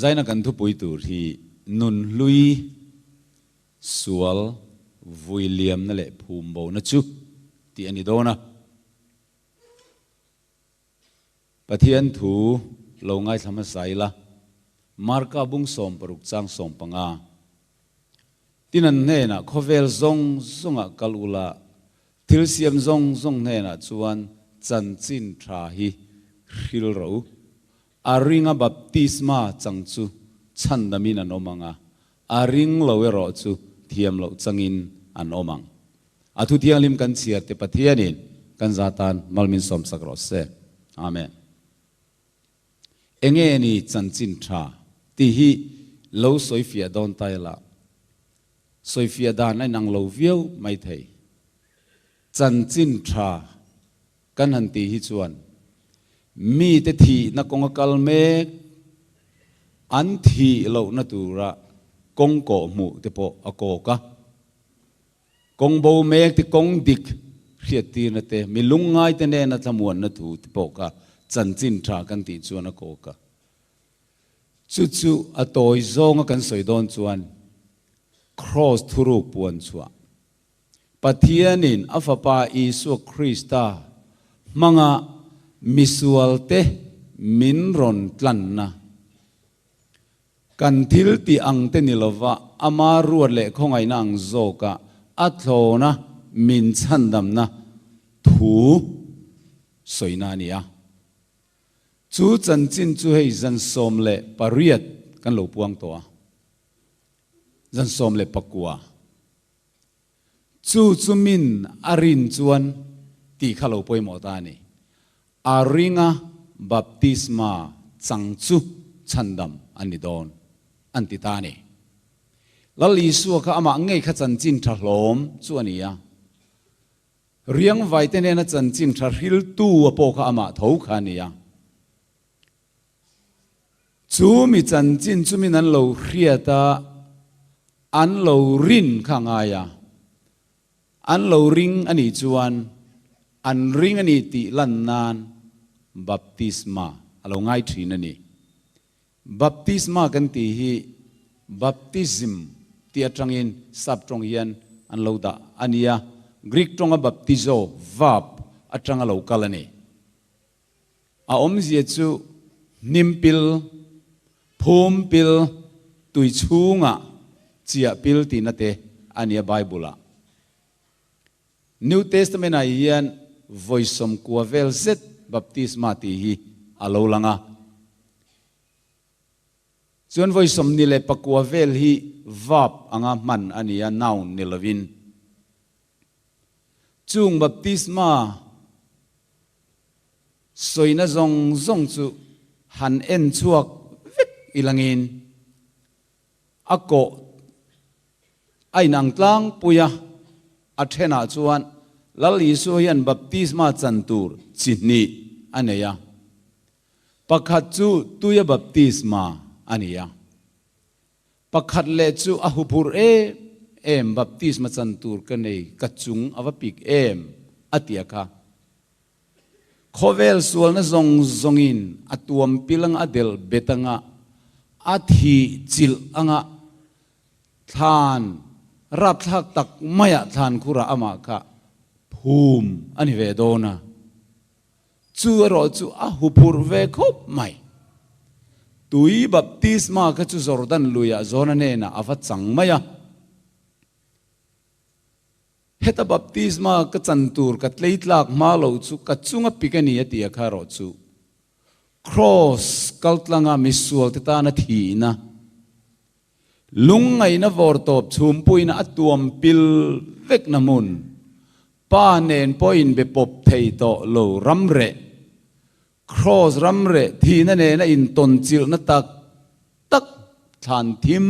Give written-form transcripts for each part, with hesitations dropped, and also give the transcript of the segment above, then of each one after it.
Zaina kan thupui tur hi nun hlui sual vui liamna leh phum bona chu tih a ni dawn a. Pathian thu lo ngaithla hmasa ila, Marka bung 60 chang 15. Tin an hnenah khawvel zawng zawngah kal ula, thil siam zawng zawng hnenah chuan chanchin tha hi hril rawh u. A ringa baptisma chang chu chhandamin an awm ang a, a ring lo erawh chu thiam loh changin an awm ang. A thu thianghlim kan chhiar te Pathianin kan za tan malmin sawmsak rawh se. Amen. Enge ni chanchin tha tih hi lo sawifiah dawn ta ila, sawifiah dan a inang lo viau mai thei. Chanchin tha kan han tih hi chuan mite thihna kawnga kal mek, an thih lohna tura kawng kawhhmuh te pawh a kawk a. Kawng bo mek te kawng dik hriattirna te, mi lungngai te nena thlamuanna thu te pawh kha chanchin tha kan tih chuan a kawk a. Chu chu a tawi zawnga kan sawi dawn chuan Kraws thuruk puan chhuah Pathianin a Fapa Isua Krista hmanga misualte min rawn tlanna Kan thil tih ang te ni lova ama ruat leh khawngaihna ang zawka a thlawna min chhandamna thu sawina a ni a. Chu chanchin chu hei zan 18 kan lo puang tawh a, zan 19. Chu chu min a rin chuan tih kha lo pawimawh ta a ni. A ringa baptisma chang chu chhandam an ni dawn, an ti ta a ni. Lal Isua kha amah ngei kha chanchin tha hlawm chu a ni a. Riangvaite nena chanchin tha hriltu a pawh kha amah tho kha a ni a. Chu mi chanchin chu min an lo hriat a, an lo rin kha ngai a. An lo ring a nih chuan an ring a ni tih lan nan baptisma a lo ngai thin a ni. Baptisma kan tih hi baptism tih atangin sap tawng hian an lo dah a nia, Greek tawnga baptizo, verb, atanga lo kal a ni. A awmzia chu hnim pil, phum pil, tui chhungah chiah pil tihna te a nia Bible ah. New Testament ah hian vawi 90 vel zet baptisma tih hi a lo lang a. Chuan vawi 29 vel hi verb anga hman a nia, noun ni lovin. Chung baptisma Sawina zawng zawng chu han en chhuak vek ilangin a kawh a inang tlangpui a, a thenah chuan Lal Isua hian baptisma chan tur chi hnih a nei a, pakhat chu tuia baptisma a ni a, pakhat leh chu a huphurh em em baptisma chan tur ka nei ka chung a va pik em a ti a kha. Khawvel sualna zawng zawngin a tuam pil anga a delh bet anga a thih chilh anga thlan rapthlak tak maiah thlan khurah amah kha phum a ni ve dawn a, chu erawh chu a huphurh ve khawp mai. Tui baptisma kha chu Jordan luiah Jona hnenah a va chang mai a. Heta baptisma ka chan tur ka tlei tlak hma lo chu ka chunga pik a ni a ti a kha erawh chu Kraws kaltlanga misual te tana thihna, lungngaihna vawrtawp chhumpuina a tuam pil vekna hmun, Pa nen pawh inbe pawp thei tawh lo ramreh, Kraws ramreh thihna nena intawnchilhna tak tak thlan thim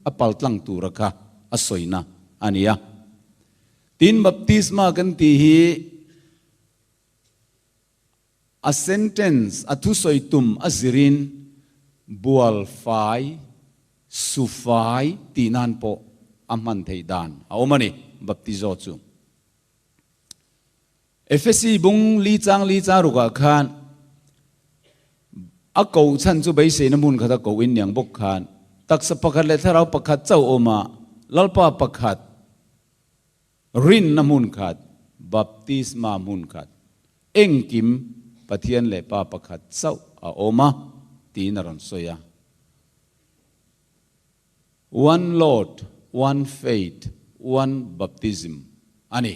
a paltlang tura kha a sawina a ni a. Tin, baptisma kan tih hi a sentence, a thusawi tum a zirin bual fai, su fai tih nan pawh a hman theih dan a awm a ni, baptizo chu. Efesi bung li chang li chang rukah khan. A koh chhan chu beiseina hmun khata koh in niang bawk khan taksa pakhat leh thlarau pakhat chauh awm a, Lalpa pakhat, rinna hmun khat, baptisma hmun khat, engkim Pathian leh Pa pakhat chauh a awm a tiin a rawn sawi a. One Lord, one faith, one baptism a ni.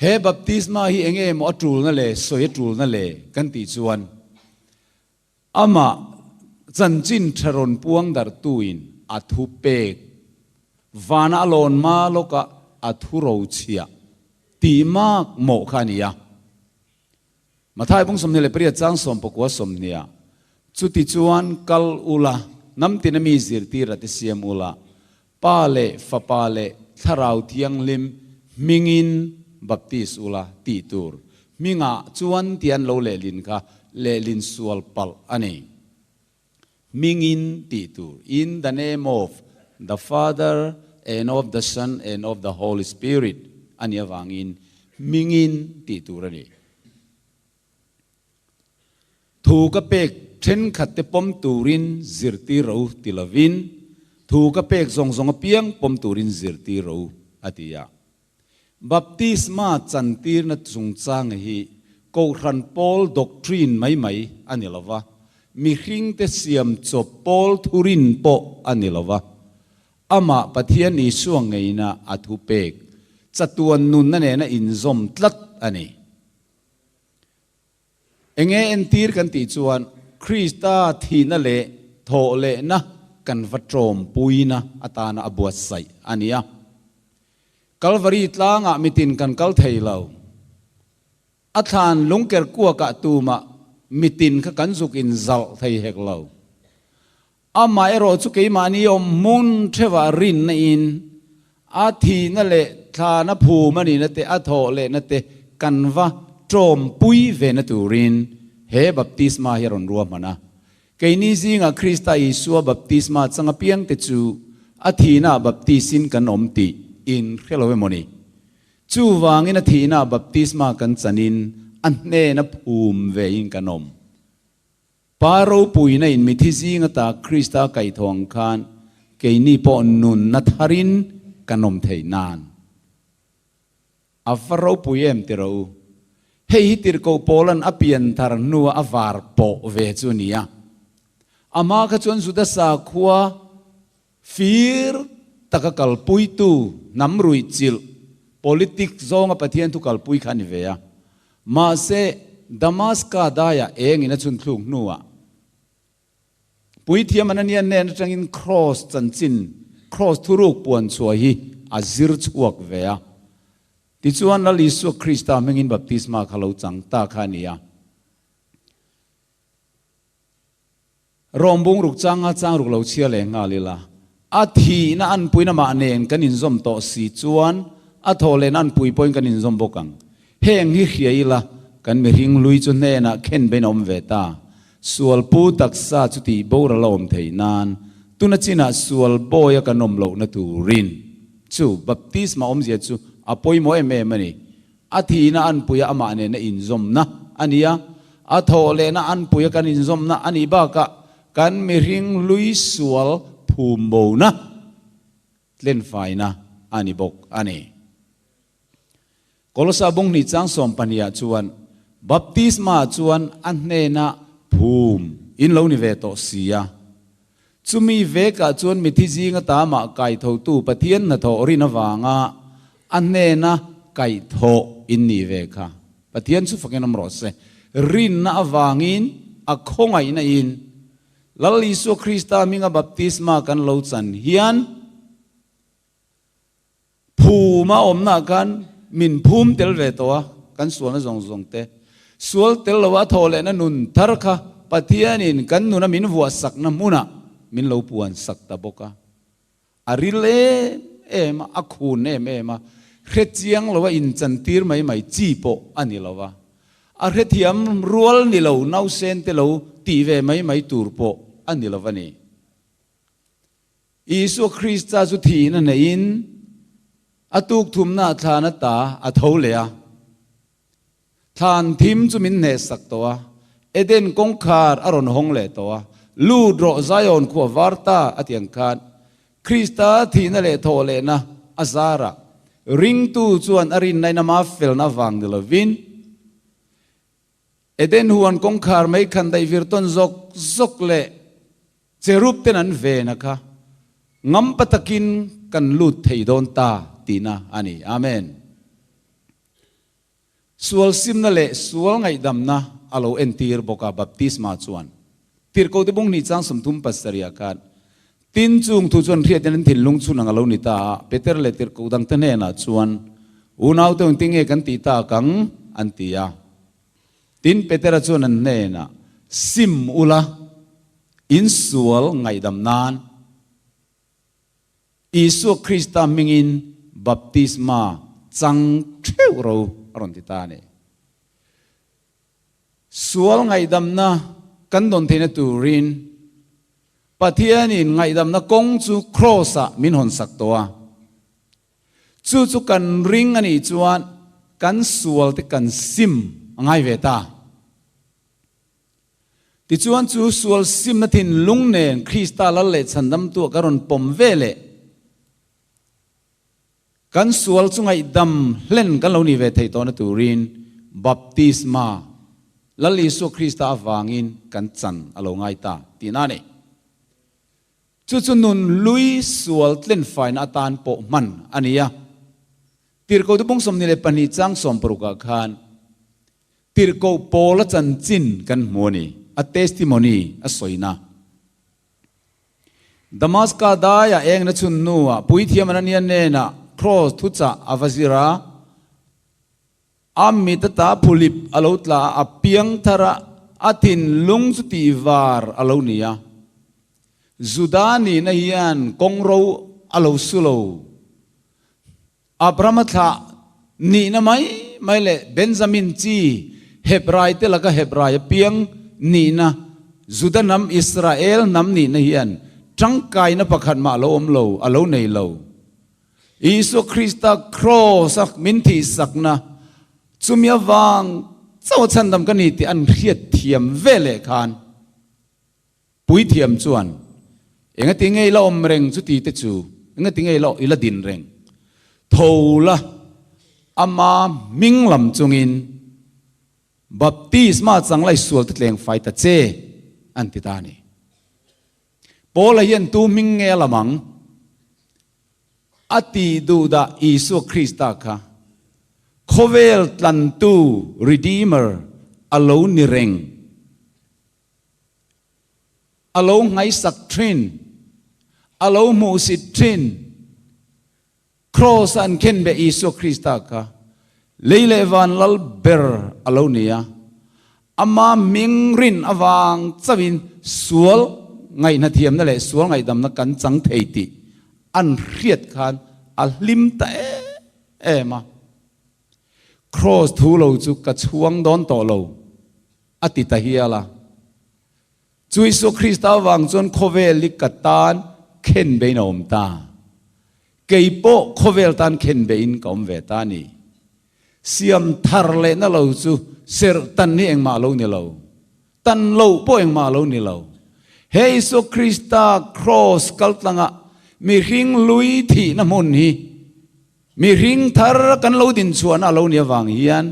He baptisma hi eng emaw a tulna le sawi a tulna le kan tih chuan amah chanchin tha rawn puang darhtuin a thu pek vana a lawn hma lawkah a thu rochhiah tih mak mawh kha a ni a. Mathai bung 28 chang 19 20 Chutichuan kal ula, hnam tina mi zirtir a ti siam ula, Pa leh Fapa leh Thlarau Thianghlim hmingin baptis ula tih tur hmingah chuan ti an lo lehlin kha lehlin sual palh a ni. Hmingin tih tur, In the name of the Father and of the Son and of the Holy Spirit a nih avangin hmingin tih tur a ni. Thu ka pek thenkhat te pawm turin zirtir ro ti lovin, thu ka pek zawng zawng apiang pawm turin zirtir ro a ti a. Baptisma chantirna chungchang hi Kohhran pawl doctrine mai mai a ni lo va, mihringte siam chawp pawl thurin pawh a ni lo va. Amah Pathian Isua ngeina a thupek chatuan nunna nena inzawm tlat a ni. Enge entir kan tih chuan Krista thihna leh thawhlehna kan va tawmpuina atana a buatsaih a ni a. Kalvari tlangah mitin kan kal thei lo. A thlan lungker kuakah tumah mitin kha kan zuk inzalh thei hek lo. Amah erawh chu keimahni awm hmun theuhah rinna in a thihna leh thlana phum a nihna te, a thawh lehna te kan va tawmpui vena turin he baptisma hi a rawn ruahman a. Keini zingah Krista Isua baptisma chang apiangte chu a thihnaah baptisin kan awm tih in hre lo emaw ni? Chuvangin a thihnaah baptisma kan chanin a hnena phum vein kan awm. Pa ropuina in mithi zing ata Krista kaihthawh ang khan keini pawh nunna tharin kan awm theih nan a va ropui em ti rawh u. Hei hi tirhkoh Paulan a pian thar hnua a var pawh ve chu a ni a. Amah kha chuan Juda sakhua fir taka kalpuitu hnam ruih chilh politics zawnga Pathian thu kalpui kha a ni ve a. Mahse, Damaska daiah engin a chhunthluk hnuah Puithiam Anania hnen atangin Kraws chanchin, Kraws thuruk puan chhuah hi a zir chhuak ve a. Tichuan, Lal Isua Krista hmingin baptisma kha lo chang ta kha a ni a. Rawng bungruk changa changruk lo chhia leh nghal ila, a thihna anpuina mah nen kan inzawm tawh si chuan a thawh lehna anpui pawhin kan inzawm bawk ang. Heng hi hria ila, kan mihring hlui chu hnenah khen bein a awm ve ta. Sual pu taksa chu tih boral a awm theih nan, tuna chinah sual bawi a kan awm lohna turin chu baptisma awmzia chu a pawimawh em em a ni. A thihna anpuia amah nena inzawmna a ni a, a thawh lehna anpuia kan inzawmna a nih bakah kan mihring hlui sual phum bona tlenfaina a ni bawk a ni. Kolosa bunghnih chang 12 ah chuan baptisma chuan a hnena phum in lo ni ve tawh si a, Chumi vekah chuan mithi zinga tamah kaithotu Pathian hnathawh rin avanga a hnena kaihthawh in nih ve kha Pathian chu fakin awm rawh se. Rinna avangin a khawngaihna in Lal Isua Krista hminga baptisma kan lo chan hian Phum a awmnaah khan min phum tel ve tawh a, kan sualna zawng zawng te. Sual tel loa a thawh lehna nun thar kha Pathianin kan nuna min vuah sakna hmunah min lo puan sak ta bawk a. A ril em em a, a khun em em a, hre chiang loa inchantir mai mai chi pawh a ni lo va. A hrethiam rual ni lo nausen te lo tih ve mai mai tur pawh a ni lo va ni. Isua Krista chu thihna neiin a tuk thumna thlan ata a tho leh a. Thlan thim chu min hnehsak tawh a, Eden kawngkhar a rawn hawng leh tawh a, Lut rawh Zion khua var ta a ti ang khan Krista thihna leh thawh lehna a zarah ringtu chuan a rinnain ama felna avang ni lovin Eden huan kawngkhar mai khan daih vir tawn zawk zawk leh cherub ten an ven a kha ngampa takin kan lut thei dawn ta tihna a ni. Amen. Sual simna leh sual ngaihdamna a lo entir bawk a, baptisma chuan. Tirhkoh te bung hnih chang 37 ah khan, Tin, chung thu chuan hriatin an thinlung chhun ang a lo ni ta a, Peter leh tirhkoh dangte hnenah chuan, Unaute engtin nge kan tih tak ang? an ti a. Tin, Petera chuan an hnenah, Sim ula, in sual ngaihdam nan. Isua Krista hmingin baptisma chang theuh ro a rawn ti ta a ni. Sual ngaihdamna kan dawn theihna turin Pathianin ngaihdamna kawng chu Kraws-ah min hawnsak tawh a. Chu chu kan ring a nih chuan kan sualte kan sim a ngai ve ta. Tichuan chu sual simna thinlung nen Krista lal leh chhandamtua ka rawn pawm ve leh kan sual chu ngaihdam hlen kan lo ni ve thei tawhna turin baptisma Lal Isua Krista avangin kan chan a lo ngai ta tihna a ni. Chu chu nun hlui sual tlenfaina atan pawh hman a ni a. Tirhkoh Tupung 22 chang 60 ah khan Tirhkoh Paula chanchin kan hmu a ni, a testimony a sawina. Damaska daiah engna chhun hnuah Puithiam Anania hnenah Kraws thuchah a va zir a, a mit ata phulip a lo tla a, a piang thar a, a thinlung chu tihvar a lo ni a. Juda nihna hian kawngro a lo su lo. Abrahama thlah nihna mai mai leh Benjamin chi Hebrai te laka Hebrai a piang nihna, Juda hnam Israel hnam nihna hian tangkaina pakhat mah a lo awm lo, a lo nei lo. Isua Krista kraws a min thihsakna chumi avang chauh a chhandam ka ni tih an hriatthiam ve leh khan Puithiam chuan, Engati nge i la awm reng chuti te chu? Engati nge i la din reng? Tho la, ama hming lam chungin baptisma chang la i sual te tleng fai ta che, an ti ta a ni. Paula hian tu hming nge a lam ang? A ti duhdah Isua Krista kha khawvel tlantu, Redeemer, a lo ni reng. A lo ngaisak thin, a lo hmuhsit thin. Kraws-a an khen beh Isua Krista kha lei leh van lal ber a lo ni a, ama hming rin avang chauhin sual ngaihna thiamna leh sual ngaihdamna kan chang thei tih an hriat khan a hlim ta em em a. Kraws thu lo chu ka chhuang dawn tawh lo. A ti ta hial a. Chu Isua Krista avang chuan khawvel hi ka tan khen bein a awm ta. Kei pawh khawvel tan khen bein ka awm ve ta a ni. Siam thar lehna lo chu serh tan hi engmah lo ni lo. Tan loh pawh engmah lo ni lo. He Isua Krista kraws kaltlanga mihring lui thihna hmun hi mihring thar kan lo dinchhuahna a lo ni avang hian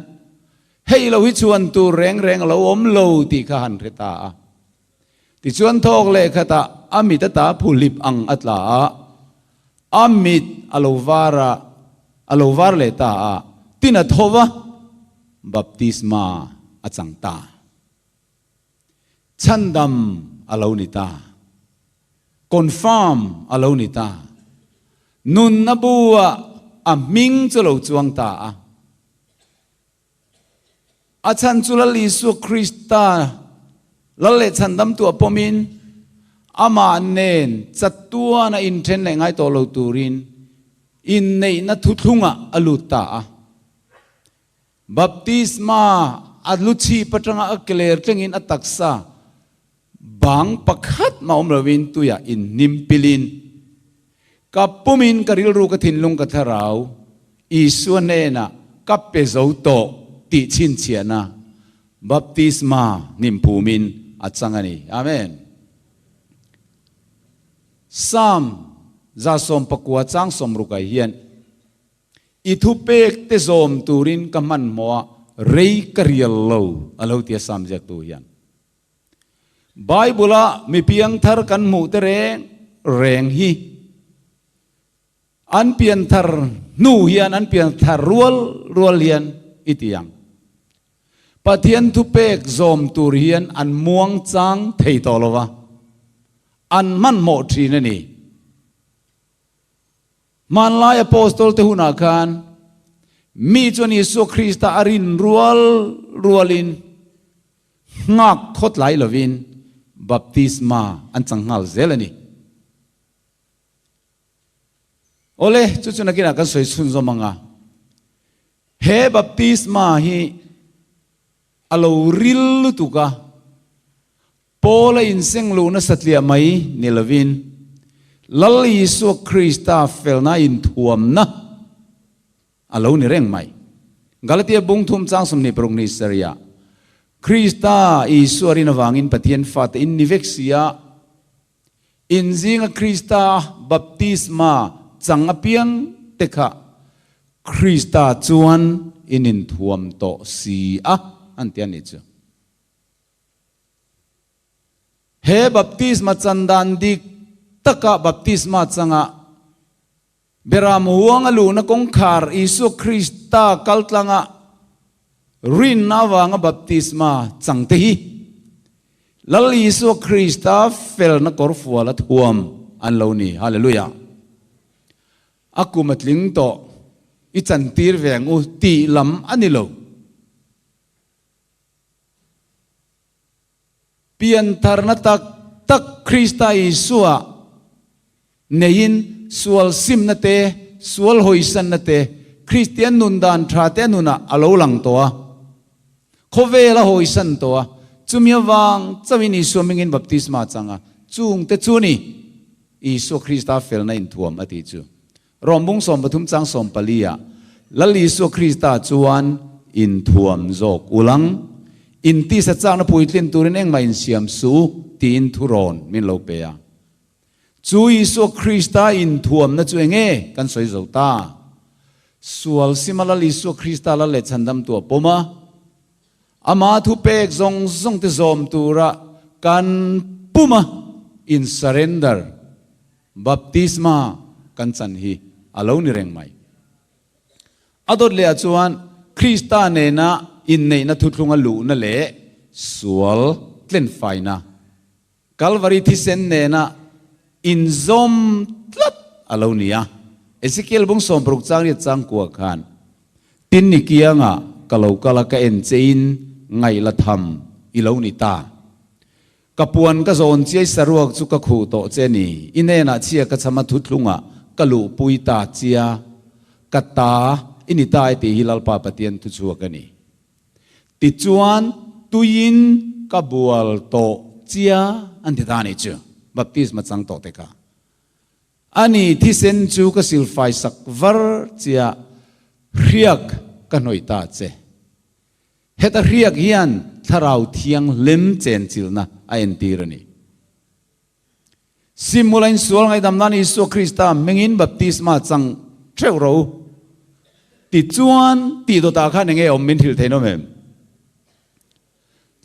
Hei lo hi chuan tur reng reng a lo awm lo tih kha han hre ta a. Tichuan thawk leh khatah a mit ata phuhlip ang a tla a, a mit a lo var a, a lo var leh ta a, tin a tho va, baptisma a chang ta. Chhandam a lo ni ta. Confirm a lo ni ta. Nunna bu-ah a hming chu lo chuang ta a. A chhan chu Lal Isua Krista Lal leh Chhandamtu a pawmin amah nen chatuan a inthen leh ngai tawh lo turin inneihna thuthlungah a lut ta a. Baptisma a lu chhip atanga a keler tlengin a taksa bang pakhat mah awm loin tuiah inhnim pilin ka pumin ka rilru ka thinlung ka thlarau Isua hnenah ka pe zo tawh. tih chhinchhiahna baptisma hnim phumin a chang a ni. Amen. Psalm 119 chang 60 hian I thupek te zawm turin ka hmanhmawh a, rei ka rial lo a lo ti a Psalm ziaktu hian. Bible-a mi piangthar kan hmuh te reng reng hi an pianthar hnu hian an pianthar rual rual hian i ti ang. Pathian thupek zawm tur hian an muang chang thei tawh lo va, an hmanhmawh thin a ni. Hmanlai Apostol te hunah khan mi chuan Isua Krista a rin rual rualin nghak khawtlai lovin baptisma an chang nghal zel a ni. Awle, chu chu nakinah kan sawi chhunzawm ang a. He baptisma hi a lo ril lutuk a, Paul a inseng luh nasa tliah mai ni lovin, Lal Isua Krista felna inthuamna a lo ni reng mai. Galatia bung thum chang 26 ni sarih ah, Krista Isua rin avangin Pathian fate in ni vek si a, in zinga Krista baptisma chang apiang te kha Krista chuan in inthuam tawh si a, an ti a nih chu. He baptisma chan dan dik taka baptisma changa Beram huang a luhna kawngkhar Isua Krista kaltlanga rinna avanga baptisma changte hi Lal Isua Krista felna kawrfual a thuam an lo ni. Hallelujah! A kum a tling tawh, i chantir ve ang u tih lam a ni lo. Piantharna tak tak Krista Isua neiin sual simna te, sual hawisanna te, Kristian nun dan tha te a nunah a lo lang tawh a, khawvel a hawisan tawh a, chumi avang chauhin Isua hmingin baptisma a chang a, chungte chu ni Isua Krista felna inthuam a tih chu. Rom bung 13 chang 14 ah Lal Isua Krista chuan inthuam zawk ulang, intisa chakna puitlin turin engmah insiam su tiin thurawn min lo pe a. Chu Isua Krista inthuamna chu enge kan sawi zo ta? Sual sima Lal Isua Krista lal leh chhandamtu a pawm a, Ama thupek zawng zawng te zawm tura kan puma in surrender Baptisma kan chan hi a lo ni reng mai. A dawt leh ah chuan Krista nena inneihna thuthlunga luhna leh sual tlenfaina, Kalvari thisen nena inzawm tlat a lo ni a. Ezekiel bung 60 chang riat chang kua khan, Tin ni kianga ka lo kal a ka en che in ngaih la tham i lo ni ta. Ka puan ka zawn chiai saruak chu ka khuh tawh che ni, i hnenah chhia ka chham a thuthlungah ka luhpui ta chia, ka ta i ni ta e tih hi Lalpa Pathian thuchhuak a ni. Tichuan tuiin ka bual tawh chia an ti ta a nih chu, baptisma chang tawh te kha. Ani thisen chu ka silfai sak var chia hriak ka hnawih ta che. Heta hriak hian Thlarau Thianghlim chenchilhna a entir a ni. Simula insual ngaihdam nan Isua Krista hmingin baptisma chang theuh ro tichuan tih dawtah khan enge awm min hrilh theih nawm em?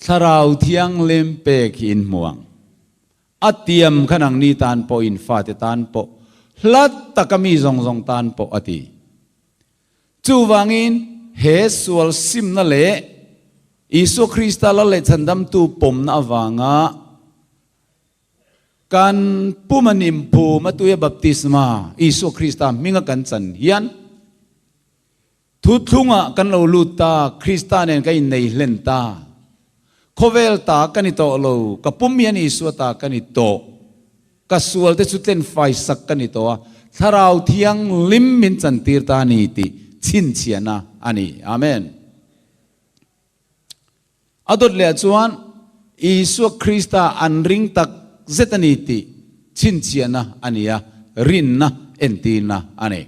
Thlarau Thianghlim pek hi in hmu ang. A tiam khan ang ni tan pawh in fate tan pawh hla taka mi zawng zawng tan pawh a ti. Chuvangin, he sual simna leh Isua Krista Lal leh Chhandamtu pawmna avanga kan puma nimphum a tuia baptisma Isua Krista hminga kan chan hian thuthlungah kan lo lut ta, Krista nen kan innei hlen ta. Khawvel ta ka ni tawh lo, ka pum hian Isua ta ka ni tawh. Ka sual te chu tlen fai sak ka ni tawh a, Thlarau Thianghlim min chantir ta a ni tih chhinchhiahna a ni. Amen. A dawt leh ah chuan Isua Krista an ring tak zet a ni tih chhinchhiahna a ni a, rinna entirna a ni.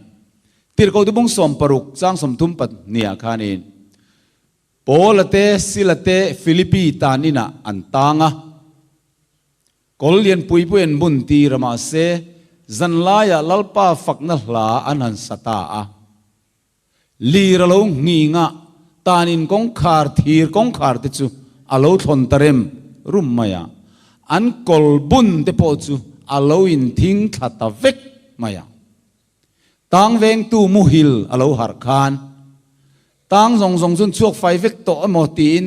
Tirhkoh Tubung 60 chang 32 ah khanin. Paula te, Sila te Philippi tan inah an tang a. Kawl lian pui pui an bun tir a mahse zanlaiah Lalpa fakna hla an han sa ta a. Lir a lo nghing a, tanin kawngkhar thir kawngkhar te chu a lo thlawn ta rem rum mai a. An kawl bun te pawh chu a lo inthing thla ta vek mai a. Tang vengtu muhil a lo harh khan, Tang zawng zawng chuan chhuak fai vek tawh emaw tiin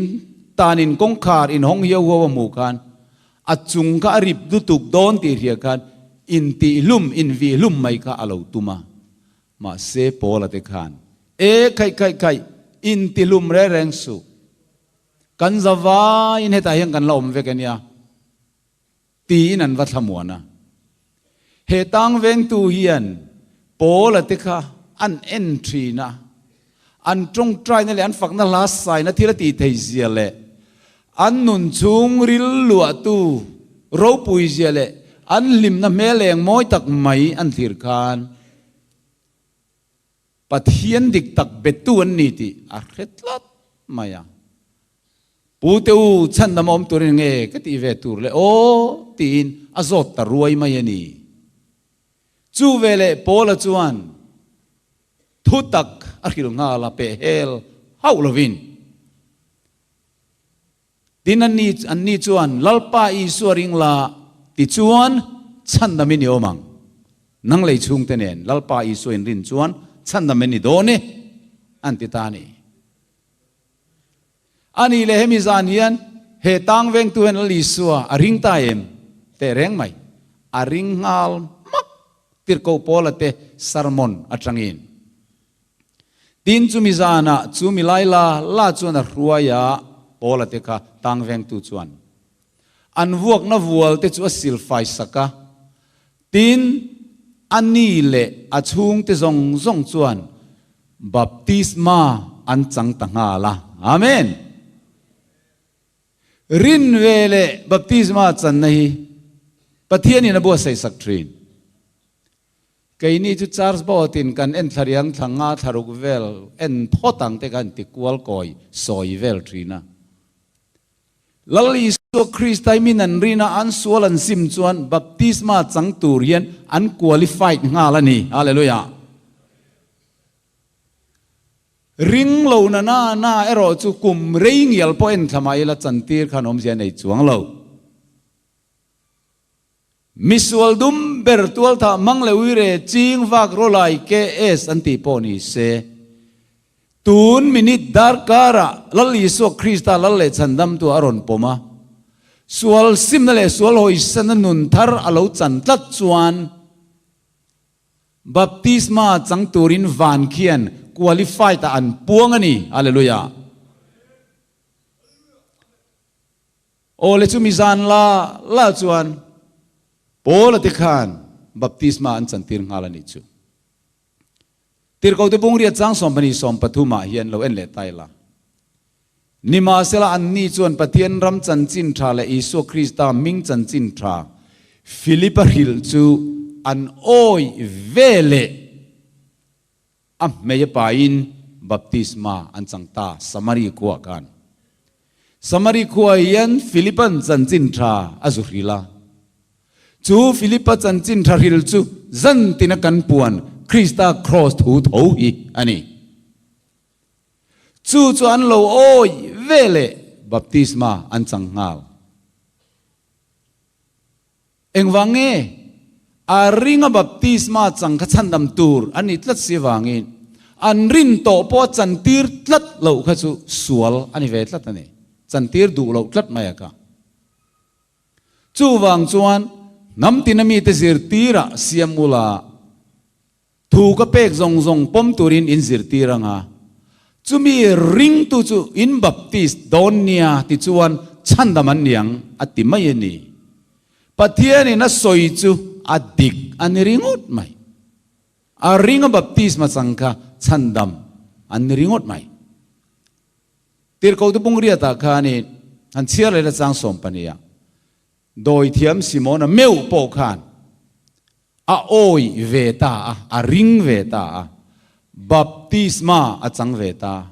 tanin kawngkhar inhawng hiau huau a hmuh khan a chung kha a rip lutuk dawn tih hria khan intihhlum, invihhlum mai kha a lo tum a. Mahse Paula te khan, E khaih khaih khaih, intihlum reng reng suh. Kan za vaiin hetah hian kan la awm vek a nia. Tiin an va thlamuan a. He tang vengtu hian Paula te kha an en thin a, an tawngtaina leh an fakna hla saina thil a tih thei zia leh an nun chhung ril luahtu ropui zia leh an hlimna hmel eng mawi tak mai an thlir khan Pathian dik tak betu an ni tih a hre tlat mai a. Pu te u, chhandam awm turin nge ka tih ve tur le aw? tiin a zawt ta ruai mai a ni. Chu veleh Paula chuan thutak a hrilh nghal a, peh hel hauh lovin. Tin, anni anni chuan, Lalpa Isua ring la, tichuan chhandamin i awm ang. Nang lei chhungte nen Lalpa Isua in rin chuan chhandamin i dawn e, an ti ta a ni. A nih leh hemi zan hian he tang vengtu hian Lal Isua a ring ta em? Teh reng mai. A ring nghal hmak Tirhkoh Paula te sermon atangin. Tin chumi zanah chu mi lai la la chuan a hruai a, Paula te kha tang vengtu chuan an vuakna vual te chu a silfai sak a. Tin, a ni leh a chhungte zawng zawng chuan baptisma an chang ta nghal a. Amen! Rin ve leh baptisma channa hi Pathianin a buatsaih sak thin. Keini chu Charles Boat-in kan en thla riang thla nga thla ruk vel en phawt ang te khan ti kual kawi sawi vel thin a. Lal Isua Kristai min an rin a, an sual an sim chuan baptisma chang tur hian an qualified nghal a ni. Hallelujah! Ring lo na na na erawh chu kum rei ngial pawh en thla mah ila chantir khan awmzia nei chuang lo. Misual dum ber tualthah mang leh uire ching vak rawlai KS an tih pawh ni se. Tun minute darkarah Lal Isua Krista Lal leh Chhandamtu a rawn pawm a, sual simna leh sual hawisana nun thar a lo chan tlat chuan baptisma chang turin van khian qualified ah an puang a ni. Hallelujah! Aw le chumi zan la la chuan Paula te khan baptisma an chantir nghal a nih chu. Tirhkohte bungriat chang 12 13 ah hian lo en leh ta ila. Nimahsela anni chuan Pathian ram chanchin tha leh Isua Krista hming chanchin tha Philipa hrilh chu an awih ve leh a hmei a pain baptisma an chang ta Samari khuaah khan. Samari khua hian Philipa'n chanchin tha a zu hrilh a. Chu Philipa chanchin tha hril chu zan tina kan puan Krista kraws thu tho hi a ni. Chu chu an lo awih ve leh baptisma an chang nghal. Engvang nge? A ringa baptisma chang kha chhandam tur a ni tlat si avangin an rin tawh pawh a chantir tlat loh kha chu sual a ni ve tlat a ni. Chantir duh loh tlat mai a ka. Chuvang chuan hnam tina mite zirtirah siam ula Thu ka pek zawng zawng pawm turin in zirtir anga, chumi ringtu chu in baptist dawn nia ti chuan chhandam an niang a ti mai a ni. Pathianin a sawi chu a dik a ni ringawt mai. A ringa baptisma chang kha chhandam an ni ringawt mai. Tirhkohte Bungriatah khanin han chhiar leh la chang 12 ah Dawithiam Simona meuh pawh khan a awih ve ta a, a ring ve ta a, baptisma a chang ve ta.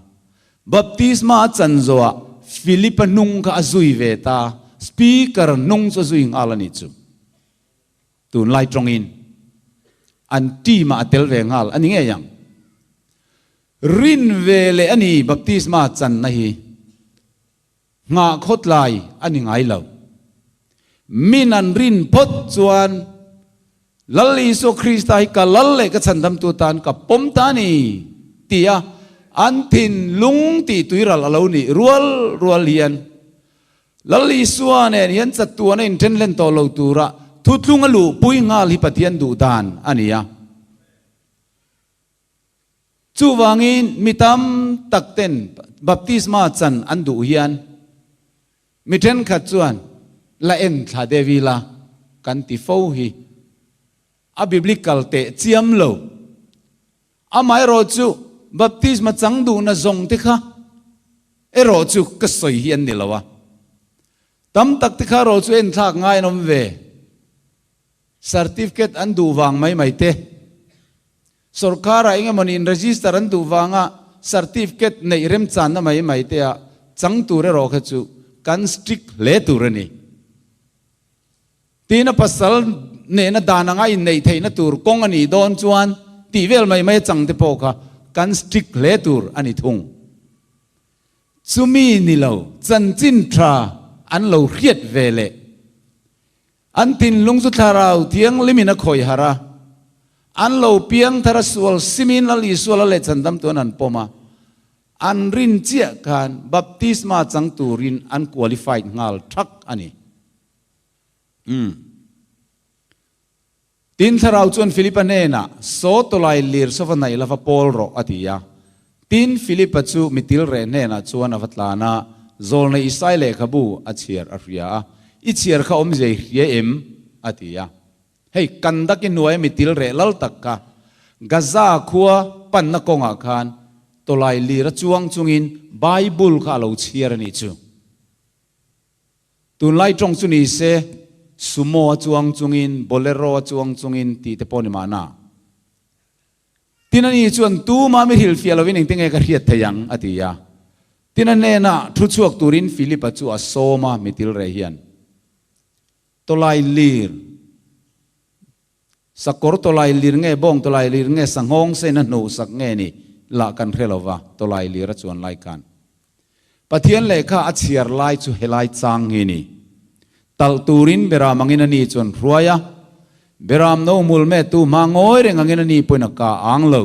Baptisma a chan zawhah Philip-a hnung kha a zui ve ta, speaker hnung chu a zui nghal a nih chu. Tunlai tawngin an team-ah a tel ve nghal a ni ngei ang. Rin ve leh a ni baptisma channa hi nghah khawtlai a ni ngai lo. Min an rin phawt chuan Lal Isua Krista hi ka lal leh ka chhandamtu tan ka pawm ta a ni tia an thinlung tih tuiral a lo nih rual rual hian Lal Isua nen hian chatuan a inthen hlen tawh lo tura thuthlung a luhpui nghal hi Pathian duh dan a ni a. Chuvangin mi tam tak ten baptisma chan an duh hian mi thenkhat chuan la en thla deuh ila kan ti fo hi a biblical teh chiam lo. Amaherawh chu baptisma chang duhna zawng te kha erawh chu ka sawi hi an ni lo a. Tam tak te kha erawh chu en thlak ngai an awm ve. Certificate an duh vang mai mai te. Sorkar-ah eng emaw niin register an duh vanga certificate neih remchanna mai mai te ah chang tur erawh kha chu kan strict hle tur a ni. Tiin a pasal nena dan anga inneih theihna tur kawng a nih dawn chuan tih vel mai mai a chang te pawh kha kan strict hle tur a ni thung. Chumi ni lo chanchin tha an lo hriat ve leh. An thinlung chu Thlarau Thianghlimin a khawih harh a, an lo piang thar a sual simin Lal Isua la leh chhandam tuan an pawm a, an rin chiah khan baptisma chang turin an qualified nghal thak a ni. Umm. Tin, Thlarau chuan Philipa hnenah, Saw tawlai lir saw va naih la va pawl rawh, a ti a. Tin, Philipa chu mitil reh hnenah chuan a va tlan a, Zawlnei Isai lehkhabu a chhiar a hria a, I chhiar kha awmzia i hria em? a ti a. Hei, Kandaki hnuaia mitil reh lal tak kha Gaza khua panna kawngah khan tawlai lir a chuang chungin Bible kha a lo chhiar a nih chu. Tunlai tawng chu ni se, Sumo a chuang chungin, Bolero a chuang chungin tih te pawh ni mahna. Tin ani chuan tuma mi hrilhfiah lovin engte nge ka hriat thei ang? a ti a. Tin a hnenah thu chhuak turin Philip-a chu a sawm a, mitil reh hian tawlai lir, sakawr tawlai lir nge bawng tawlai lir nge sanghawng sein a hnuh sak nge ni lah kan hre lova, tawlai lir a chuan lai khan Pathian lehkha a chhiar lai chu helai chang hi ni. Talh turin Beram angin a ni chuan hruai a, Beram no mul mettu hma ngawi reng angin a ni pawhin a ka ang lo.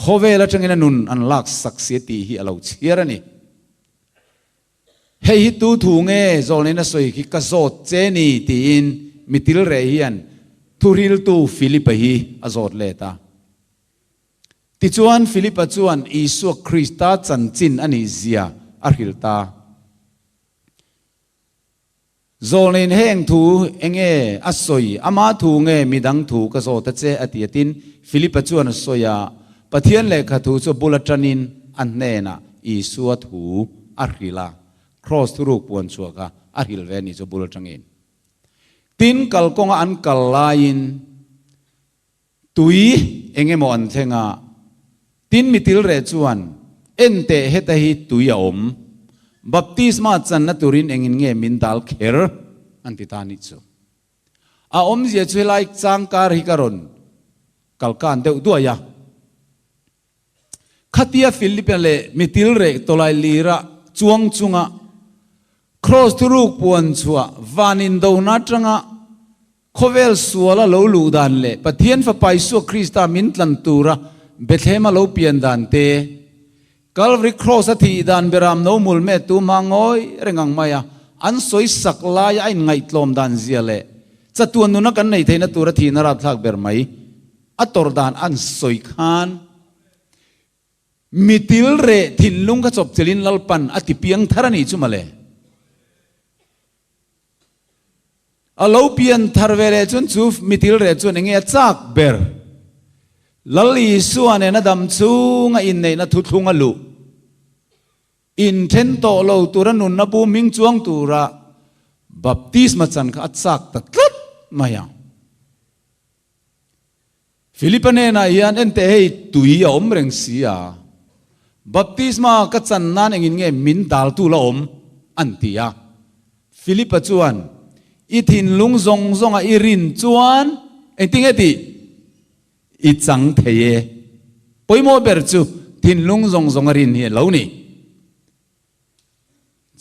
Khawvel atangin a nun an lak sak si a tih hi a lo chhiar a ni. Hei hi tu thu nge zawlneina sawi khi ka zawt che ni tiin mitil reh hian thuhriltu Philip-a hi a zawt let a. Tichuan, Philipa chuan Isua Krista chanchin a nih zia a hrilh ta. Zawlneiin heng thu enge a sawi? Ama thu nge midang thu ka zawt a che? a ti a. Tin, Philipa chuan a sawi a, Pathian lehkha thu chu bul atanin a hnenah Isua thu a hrilh a, Kraws thuruk puan chhuah kha a hrilh ve a nih chu bul atangin. Tin, kalkawnga an kal laiin, Tui eng emaw an thleng a, tin mitil reh chuan, En teh heta hi tui a awm, baptisma channa turin engin nge min dal kher? an ti ta nih chu. A awmzia chu helai changkar hi ka rawn kalkan deuh duai a. Khatia Philip-a leh mitil reh tawlai lira chuang chunga Kraws thuruk puan chhuah van indona atanga khawvel suala lo luh dan leh Pathian Fapa Isua Krista min tlan tura Bethlehem-a lo pian dan te, Calvary Cross-a thih dan beram no mul mettu hma ngawi reng ang maia an sawi sak laia a inngaihtlawm dan zia leh chatuan nuna kan nei theihna tura thihna rapthlak ber mai A tawrh dan an sawi khan mitil reh thinlung kha chawpchilhin Lalpan a ti piang thar a nih chu mawle. A lo pian thar ve leh chuan chu mitil reh chuan enge a chak ber? Lal Isua nen a dam chhunga inneihna thuthlung a luh. Inthen tawh lo tura nunna bu hming chuang tura baptisma chan kha a chak ta tlat mai ang. Philipa hnenah hian, Enteh hei tui a awm reng si a, Baptisma ka chan nan engin nge min daltu la awm? an ti a. Philipa chuan, I thinlung zawng zawnga i rin chuan engtin nge tih i chang thei e. Pawimawh ber chu thinlung zawng zawnga rin hi a lo ni.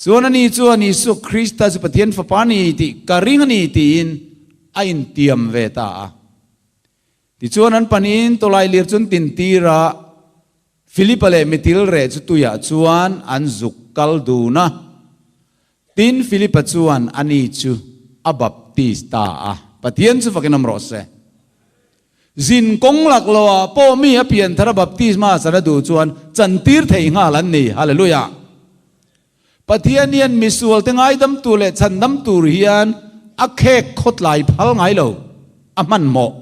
Chuan ani chuan Isua Krista chu Pathian Fapa a ni tih ka ring a ni tiin a intiam ve ta a. Tichuan an panin tawlai lir chu an tintir a, Philipa leh mitil reh chu tuiah chuan an zuk kal dun a. Tin, Philipa chuan ani chu a baptis ta a. Pathian chu fakin awm rawh se. Zin kawng lak lo ah pawh mi a pian thar a baptisma chan a duh chuan chantir thei nghal an ni. Hallelujah! Pathian hian misual te ngaidam tur leh chhandam tur hian a khek khawtlai phal ngai lo, a hmanhmawh.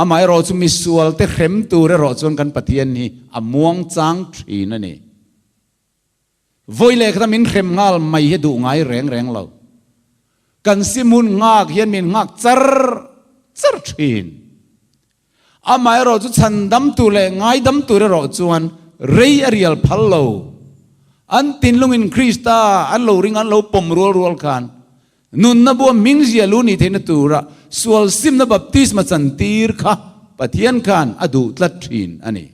Amaherawh chu misual te hrem tur erawh chuan kan Pathian hi a muang chang thin a ni. Vawi leh khata min hrem nghal mai hi duh ngai reng reng lo. Kan sim hun nghak hian min nghak char char thin. Amaherawh chu chhandam tur leh ngaidam tur erawh chuan rei a rial phal lo. An tinlungin Krista an lo ring an lo pawm rual rual khan nunna bua hmingzia lu nih theihna tura sual simna baptisma chantir kha Pathian khan a duh tlat thin a ni.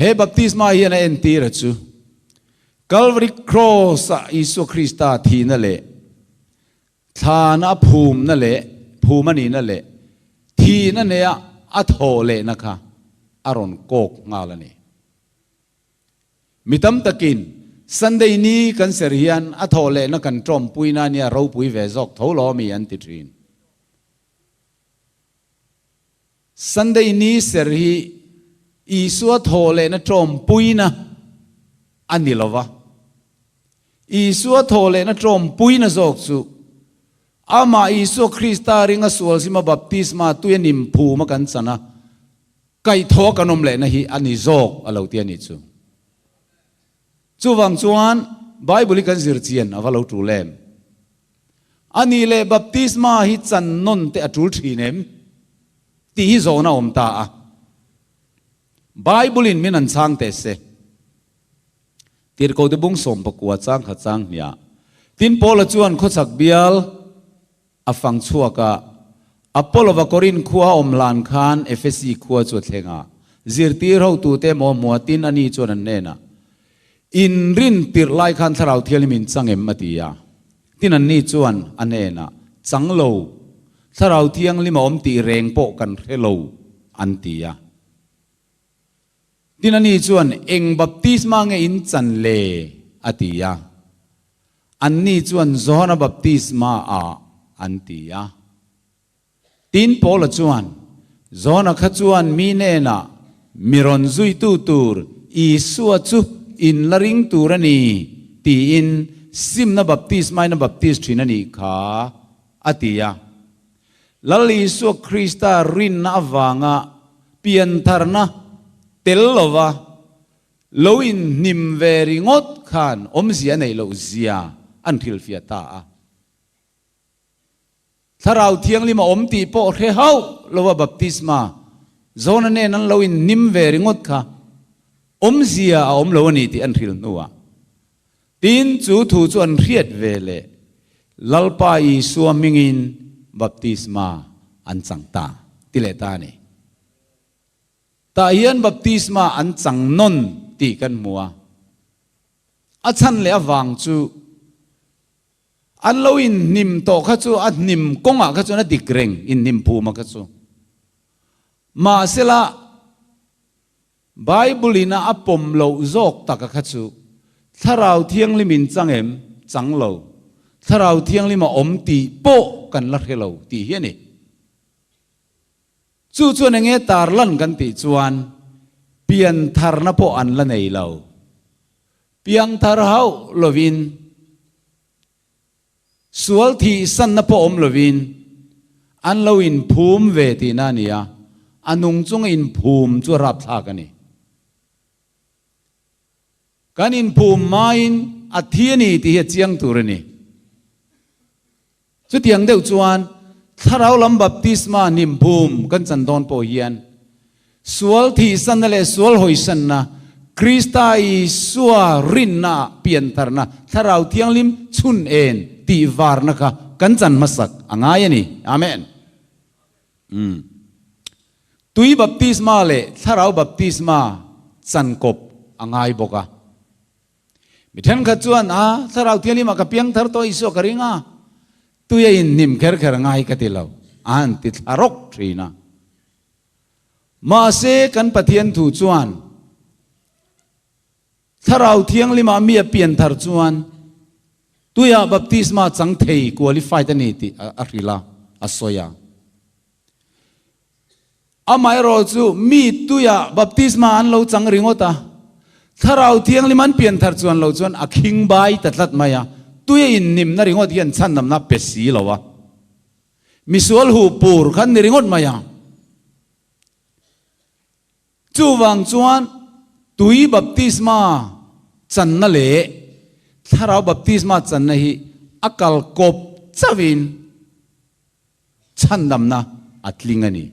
He baptisma hian a entir a chu Calvary Cross-a Isua Krista thihna leh thlana a phumna leh phum a nihna leh thihna neia a thawh lehna kha a rawn kawk nghal a ni. Mi tam takin Sunday ni kan ser hian a thawh lehna kan tawmpuina nia ropui ve zawk tho lo ami an ti thin. Sunday ni ser hi Isua thaw lehna tawmpuina a ni lo va. Isua thaw lehna tawmpuina zawk chu Amah Isua Krista ringa sual sima baptisma tuia nimphuma kan chan a, kaihthawh kan awm lehna hi a ni zawk a lo ti a nih chu. Chuvang chuan Bible hi kan zir chian a va lo tul em? A nih leh baptisma hi chan nawn te a tul thin em? Tih hi zawhna a awm ta a. Bible in min an chhang teh se. Tirhkoh te bung 19 chang khat chang hniah. Tin Paula chuan khawchhak bial a fang chhuak a, Apollo-va Korinth khua a awm hlan khan Efesi khua chu a thleng a. Zirtir hotute emaw hmuatin ani chuan an hnenah, In rin tirh lai khan Thlarau Thianghlim in chang em? a ti a. Tin anni chuan a hnenah, Chang lo, Thlarau Thianghlim a awm tih reng pawh kan hre lo, an ti a. Tin ani chuan, Eng baptisma nge in chan le? a ti a. Anni chuan, Johana baptisma ah, an ti a. Tin Paula chuan, Johana kha chuan mi hnenah mi rawn zuitu tur Isua chu in la ring tur a ni, tiin simna baptisma in a baptis thin a nih kha, a ti a. Lal Isua Krista rinna avanga piantharna tel lova lo inhnim ve ringawt khan awmzia a neih loh zia an hrilhfiah ta a. Thlarau Thianghlim a awm tih pawh hre hauh lova baptisma zawna nen an lo inhnim ve ringawt kha awmzia a awm lo a ni tih an hrilh hnuah Tin, chu thu chu an hriat ve leh Lalpa Isua hmingin baptisma an chang ta, ti leh ta a ni. Tah hian baptisma an chang nawn tih kan hmu a. A chhan leh avang chu an lo inhnim tawh kha chu a hnim kawngah kha chuan a dik reng inhnim phuma kha chu. Mahsela, Bible in a a pawm loh zawk taka kha chu Thlarau Thianghlim in chang em? Chang lo. Thlarau Thianghlim a awm tih pawh kan la hre lo tih hi a ni. Chu chuan enge tarlan kan tih chuan piantharna pawh an la nei lo. Piangthar hauh lovin Sual thihsanna pawh awm lovin an lo inphum ve tihna a ni a, a nung chunga inphum chu a rapthlak a ni. Kan inphum hmain a thi a ni tih hi a chiang tur a ni. Chutiang deuh chuan Thlarau lam baptisma hnimphum kan chan dawn pawh hian, Sual thihsanna leh sual hawisanna, Krista Isua rinna piantharna, Thlarau Thianghlim chhun en tih varna kha kan chan hmasak a ngai a ni. Amen. Umm. Tui baptisma leh Thlarau baptisma chan kawp a ngai bawk a. Mi thenkhat chuan, A, Thlarau Thianghlimah ka piang thar tawh Isua ka ring a, tui a inhnim kher kher ngai ka ti lo, a han ti thla rawk thin a. Mahse, kan Pathian thu chuan Thlarau Thianghlimah mi a pian thar chuan tuiah baptisma chang thei, qualified, a ni tih a hrilh a, a sawi a. Amaherawh chu mi tuiah baptisma an lo chang ringawt a, Thlarau Thianghlim an pian thar chuan lo chuan a khing bai ta tlat mai a, tui a innimna ringawt hian chhandamna pe si lo a. Misual huh pur khan ni ringawt mai a. Chuvang chuan tui baptisma channa leh thlarau baptisma channa hi a kal kawp chauhin chhandamna a tling a ni.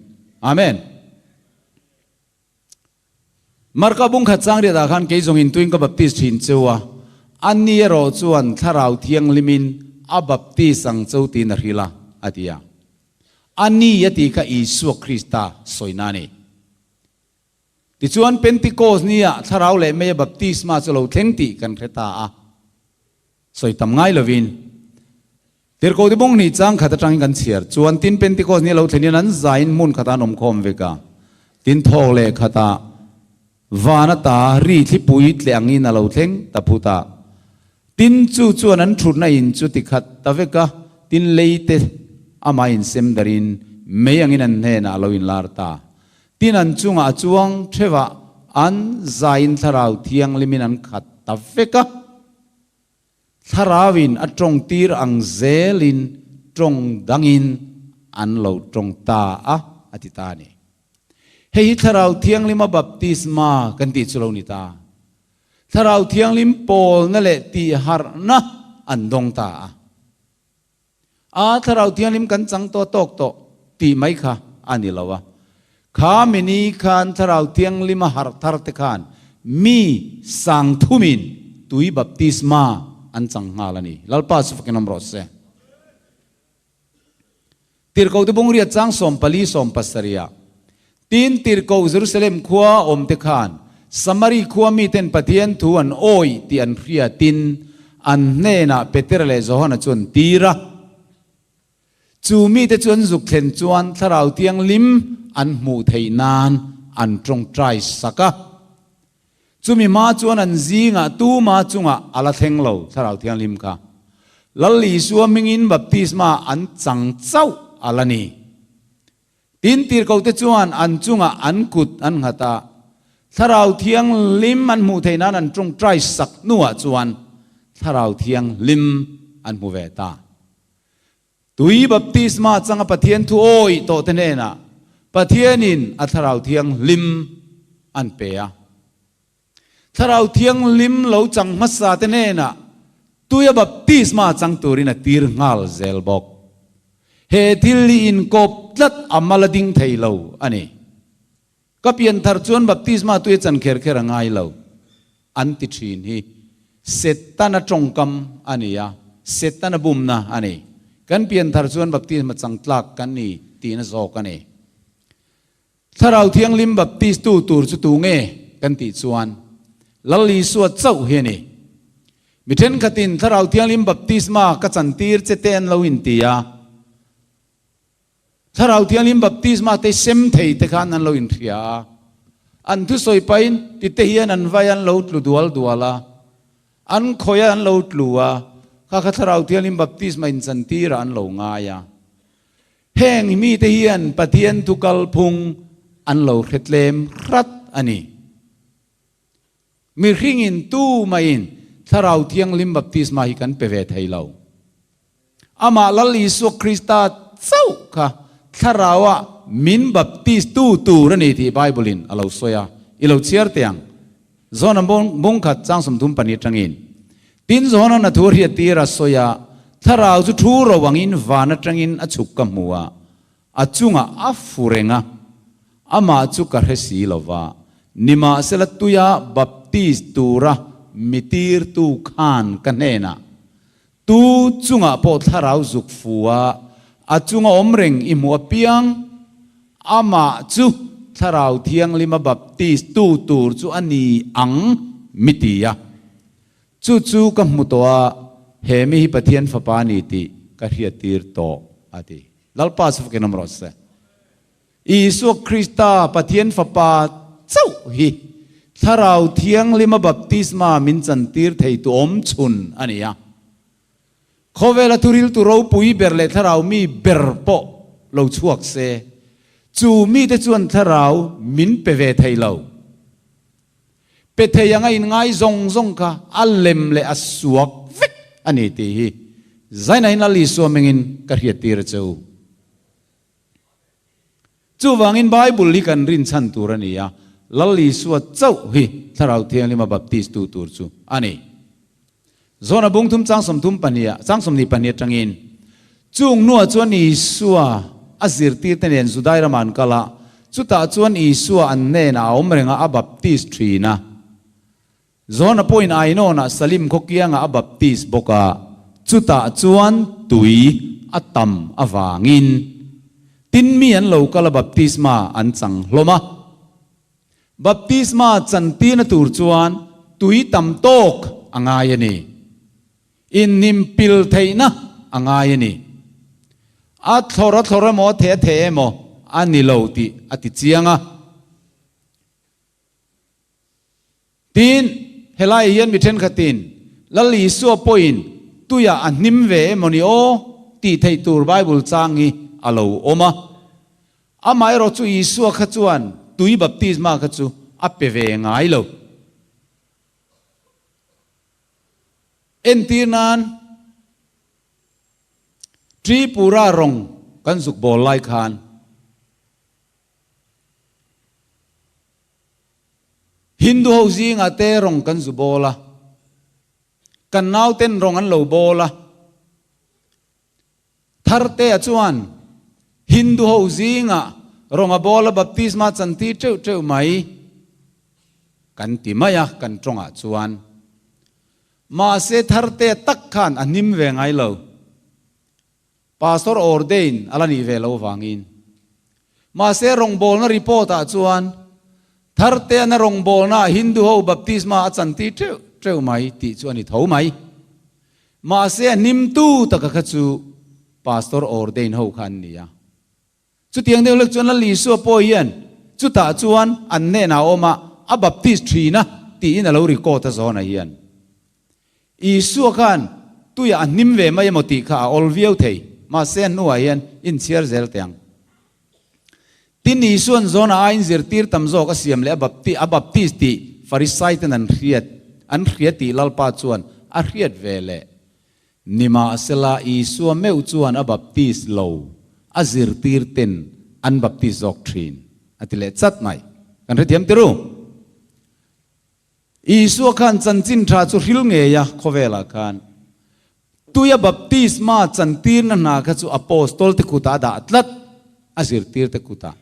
Amen. Marka bungkhat chang riatah khan kei zawngin tuin ka baptis thin cheu a, ani erawh chuan Thlarau Thianghlimin a baptis ang cheu tiin a hrilh a, a ti a. Ani a tih kha Isua Krista sawina a ni. Tichuan Pentecost nia Thlarau leh Meia baptisma chu lo thleng tih kan hre ta a. Sawi tam ngai lovin, Tirhkoh te bawng hnih chang khat atangin kan chhiar chuan tin Pentecost ni a lo thlen hian an zaiin hmun khatah an awm khawm vek a, tin thawk leh khatah van ata ri thlipui tle angin a lo thleng ta phut a. Tin chu chuan an thutna in chu ti khat ta vek a, tin lei te amah insem darin mei angin an hnenah a lo inlar ta. Tin an chungah a chuang theuhah an zaiin Thlarau Thianghlimin an khat ta vek a. Thlarauin a tawngtir ang zelin tawng dangin an lo tawng ta a, a ti ta a ni. Hei hi Thlarau Thianghlima baptisma kan tih chu lo ni ta. Thlarau Thianghlim pawlna leh tihharhna an dawng ta a. A Thlarau Thianghlim kan chang tawh tawk tawh tih mai kha a ni lo a. Kha mini khan Thlarau Thianghlima harh thar te khan mi sang thumin tui baptisma an chang nghal a ni. Lalpa chu fakin awm rawh se. Tirhkoh te bungriat chang 14 17 ah Tin Tirhkoh Jerusalem khua awm te khan Samari khua miten Pathian thu an awih tih an hriatin an hnenah Petera leh Johana chu an tir a. Chu mite chu an zuk thlen chuan Thlarau Thianghlim an hmuh theih nan an tawngtai sak a. Chumi hma chuan an zingah tuma chungah a la thleng lo Thlarau Thianghlim kha. Lal Isua hmingin baptisma an chang chauh a la ni. Tin, tirhkohte chuan an chungah an kut an nghat a, Thlarau Thianghlim an hmuh theih nan an tawngtai sak hnuah chuan Thlarau Thianghlim an hmu ve ta. Tui baptisma changa Pathian thu awih tawhte hnenah Pathianin a Thlarau Thianghlim an pe a. Thlarau Thianghlim lo chang hmasa te hnenah tuia baptisma chang turin a tir nghal zel bawk. He thil hi inkawp tlat a mal a ding thei lo a ni. Ka pianthar chuan baptisma tuia chan kher kher a ngai lo an ti thin hi Setana tawngkam a ni a, Setana bumna a ni. Kan pianthar chuan baptisma chang tlak kan ni tihna zawk a ni. Thlarau Thianghlim baptistu tur chu tu nge kan tih chuan Lal Isua chauh hi a ni. Mi thenkhatin Thlarau Thianghlim baptisma ka chantir che te an lo inti a, Thlarau Thianghlim baptisma te sem thei te khan an lo inhria a, an thusawi pahin ti te hian an vai an lo tlu dual dual a, an khawi an lo tlu a, kha kha Thlarau Thianghlim baptisma inchantirah an lo ngai a. Heng mite hian Pathian thu kalphung an lo hre tlem hrat a ni. Mihringin tu maiin Thlarau Thianghlim baptisma hi kan pe ve thei lo. Amah Lal Isua Krista chauh kha Thlarauah min baptis tu tur a ni tih Bible-in a lo sawi a, i lo chhiar teh ang. John-a bungkhat chang 34 atangin, Tin John-a'n a thu a hriattir a sawi a, Thlarau chu thu ro angin van atangin a chhuk ka hmu a, a chungah a fu reng a. Amah chu ka hre si lo va, nimahsela tuia baptist tura mi tirtu khan ka hnenah, Tu chungah pawh thlarau zuk fu a, a chunga awm reng i hmuh apiang, amah chu Thlarau Thianghlima baptist tu tur chu a ni ang mi ti a. Chu chu ka hmu tawh a, he mi hi Pathian Fapa a ni tih ka hriattir tawh, a ti. Lalpa chu fakin awm rawh se. Isua Krista, Pathian Fapa chauh hi Thlarau Thianghlima baptisma min chantir theitu awm chhun a ni a. Khawvela thuriltu ropui ber leh thlarau mi ber pawh lo chhuak se, chu mite chuan thlarau min pe ve thei lo. Pe thei anga inngai zawng zawng kha a lem leh a suak vek a ni tih hi Zainahin Lal Isua mengin ka hriattir a che u. Chuvangin Bible hi kan rinchhan tur a ni a, Lal Isua chauh hi Thlarau Thianghlima baptist tu tur chu a ni. Zawna bung thum chang sawmthum pahniha chang sawmhnih pahnih atangin chung hnuah chuan Isua a zirtirte nen Judai ramah an kal a, chutah chuan Isua an hnenah a awm reng a, a baptist thin a. Zawna pawhin Ainawnah Salim khaw kiangah a baptist bawk a, chutah chuan tui a tam avangin tin mi an lo kal a baptisma an chang hlawm a. Baptisma chantirna tur chuan tui tam tawk a ngai a ni. Inhnim pil theihna a ngai a ni. A thlawr a thlawr emaw a theh a theh emaw a ni lo tih a ti chiang a. Tin, helaiah hian mi thenkhatin, Lal Isua pawhin tuiah a hnim ve emaw ni aw? tih theih tur Bible chang hi a lo awm a. Amaherawh chu Isua kha chuan tui baptisma kha chu a pe ve ngai lo. Entir nan, Tripura rawng kan zuk bawl lai khan, Hindu ho zingah te rawng kan zu bawl a, kan nauten rawng an lo bawl a. Thartea chuan Hindu ho zingah rawng a bawl a, baptisma chantir teuh teuh mai kan ti mai a kan tawngah chuan. Mahse Thartea tak khan a hnim ve ngai lo. Pastor ordain a la nih ve lo vangin. Mahse rawngbawlna report ah chuan Tharteana rawngbawlna ah Hindu ho baptisma a chantir teuh teuh mai tih chu a ni tho mai. Mahse a hnimtu taka kha chu Pastor ordain ho kha an ni a. Chutiang deuh lek chuan Lal Isua pawh hian chutah chuan an hnenah a awm a, a baptist thin a tiin a lo record a zawnah hian. Isua khan tuiah a hnim ve mai emaw tih kha a awl viau thei, mahse a hnuah hian inchhiar zel teh ang. Tin, Isua'n zawnah a inzirtir tam zawk a siam leh a bapti a baptist tih Farisaiten an hriat an hria tih Lalpa chuan a hriat ve leh. Nimahsela, Isua meuh chuan a baptist lo, a zirtirten an baptist zawk thin, a ti leh chat mai. Kan hrethiam tir u. Isua khan chanchin tha chu hril ngei a, khawvelah khan tuia baptisma chantirna hna kha chu apostol te kutah a dah tlat, a zirtirte kutah.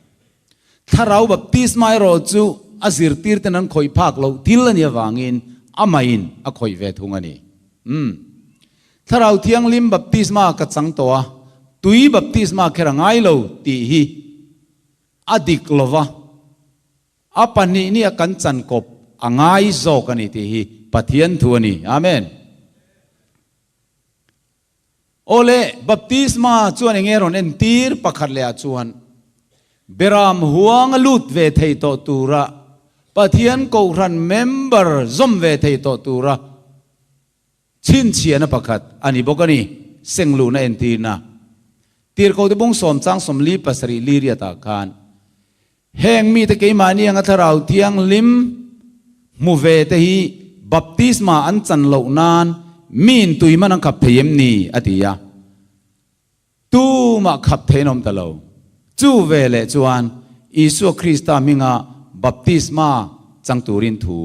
Thlarau baptisma erawh chu a zirtirten an khawih phak loh thil a nih avangin amahin a khawih ve thung a ni. Umm. Thlarau Thianghlim baptisma ka chang tawh a, tui baptisma kher a ngai lo tih hi a dik lo va, a pahnihnia kan chan kawp a ngai zawk a ni tih hi Pathian thu a ni. Amen. Awle, baptisma chuan enge rawn entir pakhat leh ah chuan Beram huang a lut ve thei tawh tura Pathian Kohhran member zawm ve thei tawh tura chhinchhiahna pakhat a ni bawk a ni, sengluhna entirna. Tirhkohte bung sawm chang sawmli pasarih li riatah khan Heng mite keimahni anga Thlarau Thianghlim hmu ve te hi baptisma an chan loh nan miin tui man an khap thei em ni? a ti a. Tumah khap thei an awm ta lo. Chu ve leh chuan Isua Krista hminga baptisma chang turin thu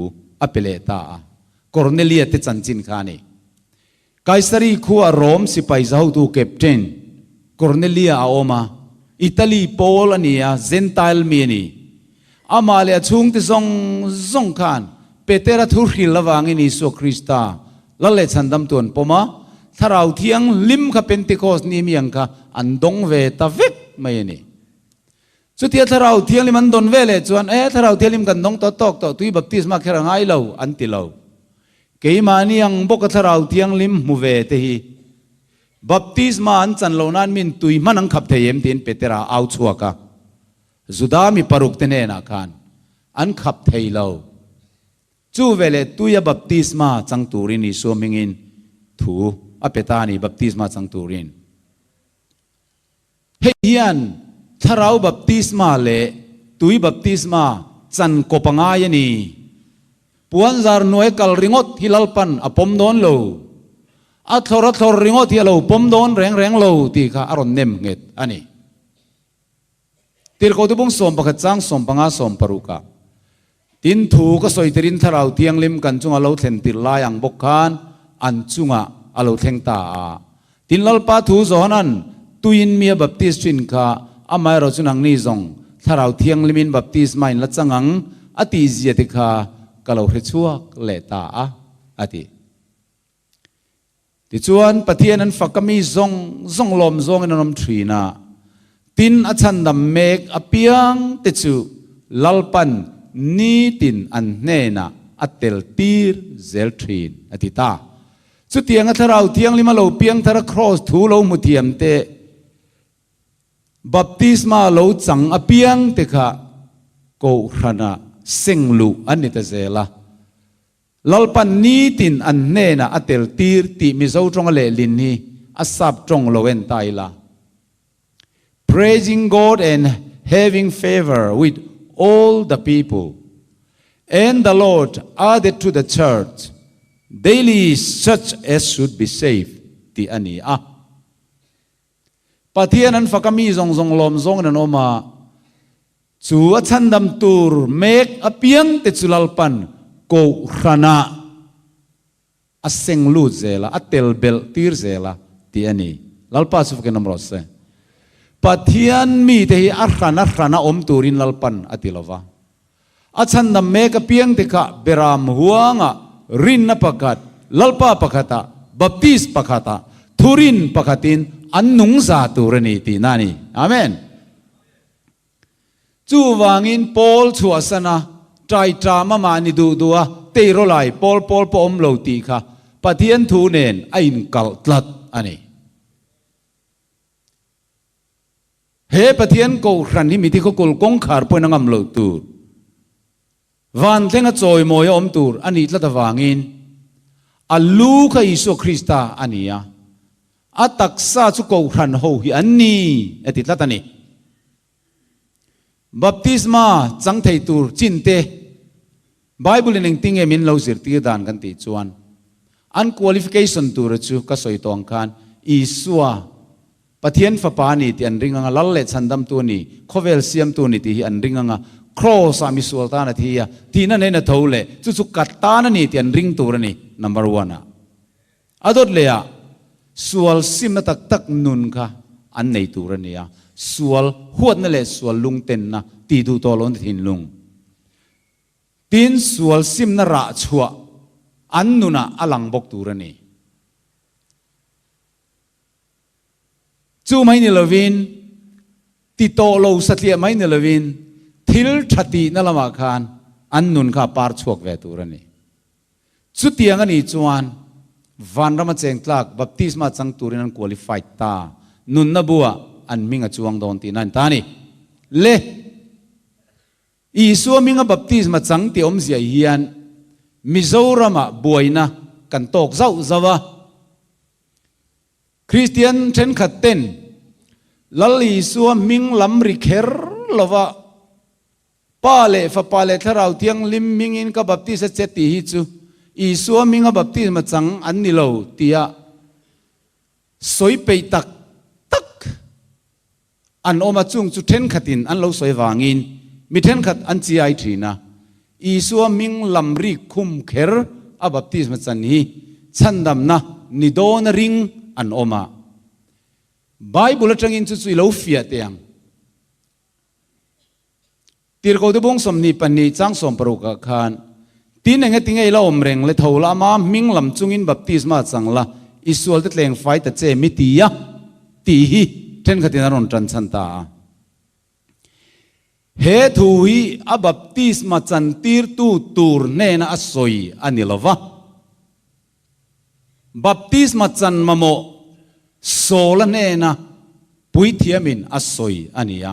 a pe leh ta a. Kornelia te chanchin kha a ni. Kaisari khua Rom sipai zahotu captain Kornelia a awm a, Italy pawl a ni a, Gentile mi a ni. Amah leh a chhungte zawng zawng khan Petera thu hril avangin Isua Krista Lal leh Chhandamtu an pawm a, Thlarau Thianghlim kha Pentecost ni mi ang kha an dawng ve ta vek mai a ni. Chutia Thlarau Thianghlim an dawn ve leh chuan, E, Thlarau Thianghlim kan dawng tawh tawk tawh, tui baptisma kher a ngai lo, an ti lo. Keimahni ang bawka Thlarau Thianghlim hmu ve te hi baptisma an chan loh nan min tui hman an khap thei em tiin Petera au chhuak a. Juda mi paruk te hnenah khan an khap thei lo. Chu veleh tuia baptisma chang turin Isua hmingin thu a pe ta a ni, baptisma chang turin. Hei hian thlarau baptisma leh tui baptisma chan kawp a ngai a ni. Puanzar hnuai kal ringawt hi Lalpan a pawm dawn lo. A thlawr a thlawr ringawt hi a lo pawm dawn reng reng lo tih kha a rawn nem nghet a ni. Tirhkohtu bung 11 chang 15 60 ah, Tin thu ka sawi tirin Thlarau Thianghlim kan chunga lo thlen tir lai ang bawk khan an chungah a lo thleng ta a. Tin Lalpa thu Johanan tuiin mi a baptis thin kha amaherawh chu nangni zawng Thlarau Thianghlimin baptisma in la chang ang a tihzia te kha ka lo hre chhuak leh ta a, a ti. Tichuan, Pathian an fak a mi zawng zawng lawm zawngin an awm thin a, tin a chhandam mek apiang te chu Lalpan nitin an hnenah a tel tir zel thin, a ti ta. Chutianga Thlarau Thianghlim a lo piang thar a Kraws thu lo hmu thiam te, Baptisma lo chang apiang te kha Kohhrana seng luh an ni ta zel a. Lalpan nitin an hnenah a tel tir tih Mizo tawnga lehlin hi a sap tawng lo en ta ila. Praising God and having favour with all the people and the Lord added to the church daily such as should be saved tih a ni a. Pathian an fak a mi zawng zawng lawm zawngin an awm a, chu a chhandam tur mek apiang te chu Lalpan Kohhranah a seng lut zel a, a tel belh tir zel a tih a ni. Lalpa chu fakin awm rawh se. Pathian mite hi a hran a hrana awm turin Lalpan a ti lo va. A chhandam mek apiang te kha Beram huangah rinna pakhat, Lalpa pakhatah, Baptist pakhatah, thurin pakhatin an nung za tur a ni tihna a ni. Amen. Chuvangin Paul chhuahsana tai ṭam a mahni duh duh a teirawlai pawl pawl pawh awm lo tih kha Pathian thu nen a inkalh tlat a ni. He Pathian Kohhran hi mithi khawkul kawngkhar pawhin a ngam loh tur, van thlenga chawimawi a awm tur a nih tlat avangin a lu kha Isua Krista a ni a, a taksa chu Kohhran ho hi an ni a ti tlat a ni. Baptisma chang thei tur chin te Bible in engtin nge min lo zirtir dan kan tih chuan an qualification tura chu ka sawi tawh ang khan Isua Pathian Fapa a ni tih an ring anga, Lal leh Chhandamtu a ni, khawvel siamtu a ni tih hi an ring anga, Kraws ah misual tan a thi a, tihna nen a tho leh, chu chu ka tan a ni tih an ring tur a ni, number one ah. A dawt leh ah, sual simna tak tak nun kha an nei tur a ni a, sual huatna leh sual lungtenna tih duh tawh lo na thinlung. Tin, sual simna rah chhuah an nunah a lang bawk tur a ni. Chu mai ni lovin, ti tawh lo satliah mai ni lovin, thil tha tihna lamah khan an nun kha a par chhuak ve tur a ni. Chutiang a nih chuan vanrama cheng tlak baptisma chang turin an qualified ta, nunna buah an hming a chuang dawn tihna a ni ta a ni. Le! Isua hminga baptisma chang tih awmzia hian Mizoramah buaina kan tawk zauh zauh a. Kristian thenkhat ten Lal Isua hming lam ri kher lova Pa leh Fapa leh Thlarau Thianghlim hmingin ka baptis a che tih hi chu Isua hminga baptisma chang an ni lo tia sawi peih tak tak an awm a, chung chu thenkhatin an lo sawi vangin mi thenkhat an chiai thin a. Isua hming lam rik khum kher a baptisma chan hi chhandamna ni dawn a ring an awm a. Bible atangin chu chu i lo fiah teh ang. Tirhkohte bung 22 chang 60 ah khan, Tin enge tinge i la awm reng le tho la ama hming lam chungin baptisma chang la, i sualte tleng fai ta che mi ti a, tih hi thenkhatin a rawn tan chhan ta a. He thu hi a baptisma chantirtu tur hnena a sawi a ni lo va. Baptisma chan mamawh Saula hnena puithiamin a sawi a ni a.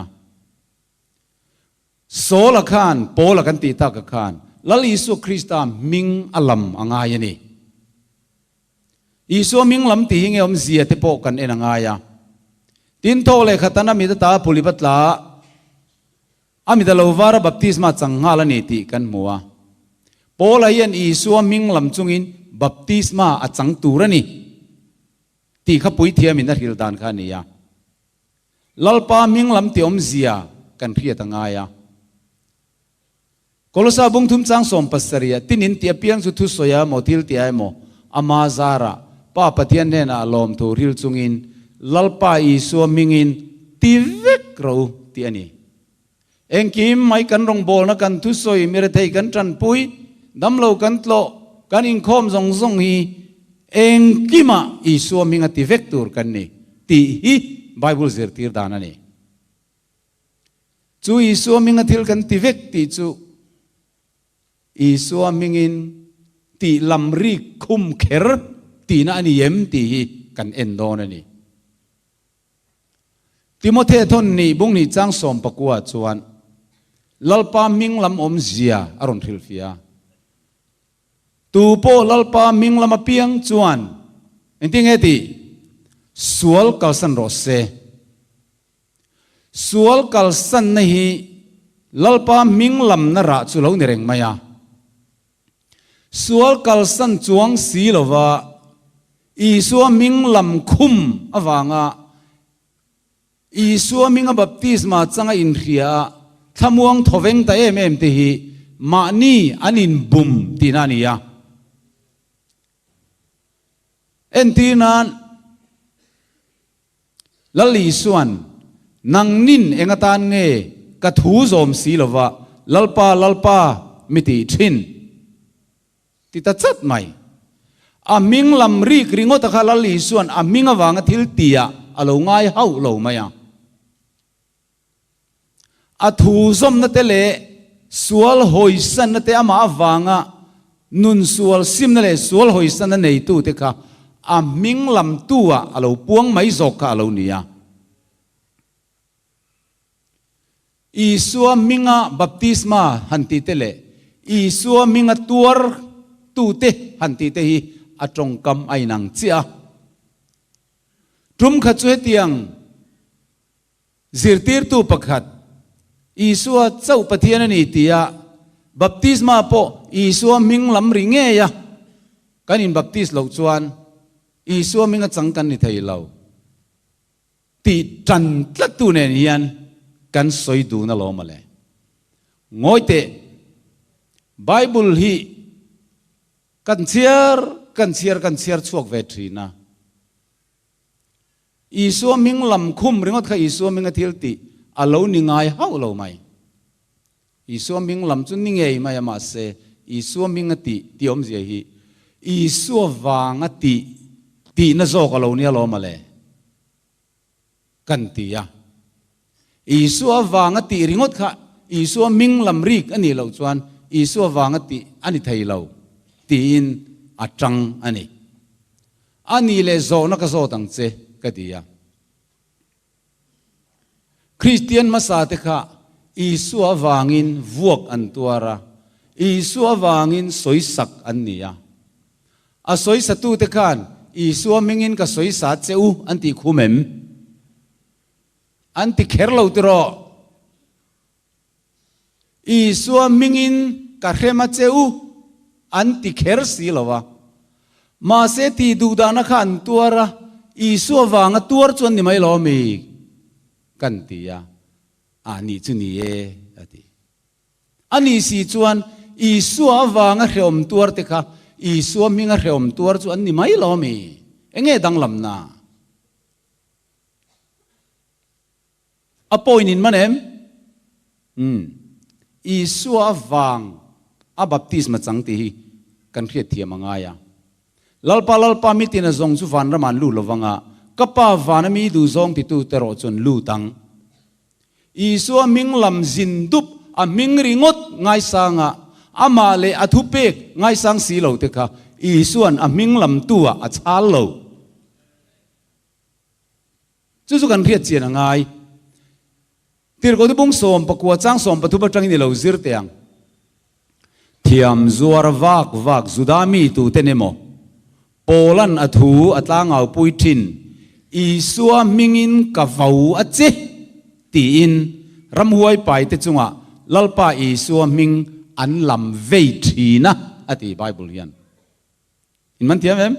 Saula khan, Paula kan tih taka khan, Lal Isua Krista hming a lam a ngai a ni. Isua hming lam tih hi nge awmzia te pawh kan en a ngai a. Tin, thawk leh khatan a mit ata phuli va tla a mit a lo var a baptisma chang nghal a ni tih kan hmu a. Paula hian Isua hming lam chungin baptisma a chang tur a ni tih kha puithiamin a hrilh dan kha a ni a. Lalpa hming lam ti awmzia kan hriat a ngai a. Kolosa bung thum chang 70 ah tinin ti apiang chu thusawi a emaw thil ti a emaw ama zarah Pa Pathian hnenah a lawm thu hril chungin Lalpa Isua hmingin ti vek ro tih a ni. Engkim mai kan rawngbawlna kan thusawi mirethei kan tanpui, damlo kan tlawh, kan inkhawm zawng zawng hi engkimah Isua hminga ti vek tur kan ni tih hi Bible zirtir dan a ni. Chu Isua hminga thil kan ti vek tih chu Isua hmingin tih lam rik khum kher tihna a ni em tih hi kan en dawn a ni. Timothe thawn nih bung hnih chang 19 chuan Lalpa hming lam awmzia a rawn hrilhfiah a. Tu pawh Lalpa hming lam apiang chuan engtin nge tih? Sual kalsan rawh se. Sual kalsanna hi Lalpa hming lamna rah chu lo ni reng mai a. Sual kalsan chuang si lova Isua hming lam khum avanga Isua hminga baptisma changa inhria a thlamuang thawveng ta em em te hi mahni an inbum tihna a ni a. Entir nan Lal Isua'n, Nangnin eng atan nge ka thu zawm si lova, Lalpa, Lalpa, mi tih thin? Ti ta chat mai. A hming lam rik ringawt a kha Lal Isua'n a hming avanga thil tiah a lo ngai hauh lo mai a. A thu zawmna te leh sual hawisanna te amah avanga nun sual simna leh sual hawisanna neitute kha a hming lamtu ah a lo puang mai zawk kha a lo ni a. Isua hminga baptisma han tih te leh Isua hminga tuar tute han tih te hi a tawngkam a inang chiah a. Tum kha chu hetiang Zirtirtu pakhat, Isua chauh Pathian a ni tia baptisma pawh Isua hming lam ri ngei a, kan inbaptis loh chuan Isua hminga chang kan ni thei lo tih tan tlattu nen hian kan sawi dun alawm ale. Ngawi teh, Bible hi kan chhiar kan chhiar kan chhiar chhuak ve thin a. Isua hming lam khum ringawt kha Isua hminga thil tih a lo ni ngai hauh lo mai. Isua hming lam chu ni ngei mai a mahse Isua hminga tih tih awmzia hi Isua vanga tih tihna zawk a lo nia lawm ale kan ti a. Isua vanga tih ringawt kha Isua hming lam rik a nih loh chuan Isua vanga tih a ni thei lo tiin a tang a ni. A nih leh zawhna ka zawt ang che, ka ti a. Kristian hmasa te kha Isua avangin vuak an tuar a, Isua avangin sawisak an ni a. A sawisatute khan Isua hmingin ka sawisa che u an tih khum em? An ti kher lo tiraw? Isua hmingin ka hrem a che u an ti kher si lo a. Mahse tih duh dahna kha an tuar a, Isua vanga tuar chu an ni mai lo ami? Kan ti a, Ah nih chu ni e a ti. A nih si chuan Isua avanga hrehawm tuar te kha Isua hminga hrehawm tuar chu an ni mai lo ami? Enge danglamna? A point in man em? Umm. Isua avang a baptisma chang tih hi kan hriatthiam a ngai a. Lalpa, Lalpa, mitin a zawng chu vanram ah an lut lovang a, ka Pa vana mi duhzawng titu te erawh chu an lut ang. Isua hming lam zin dup a hming ringawt ngaisanga amah leh a thupek ngaisang si lo te kha Isua'n a hming lamtu ah a chhal lo. Chu chu kan hriat chian a ngai. Tirhkohte bung 19 chang 13 atangin i lo zir teh ang. Thiam zuar vak vak Juda mi tuten emaw Paula'n a thu a tlangaupui thin, Isua hmingin ka vo a che, tiin ramhuai paite chungah Lalpa Isua hming an lam vei thin a, a ti Bible hian. In man thiam em?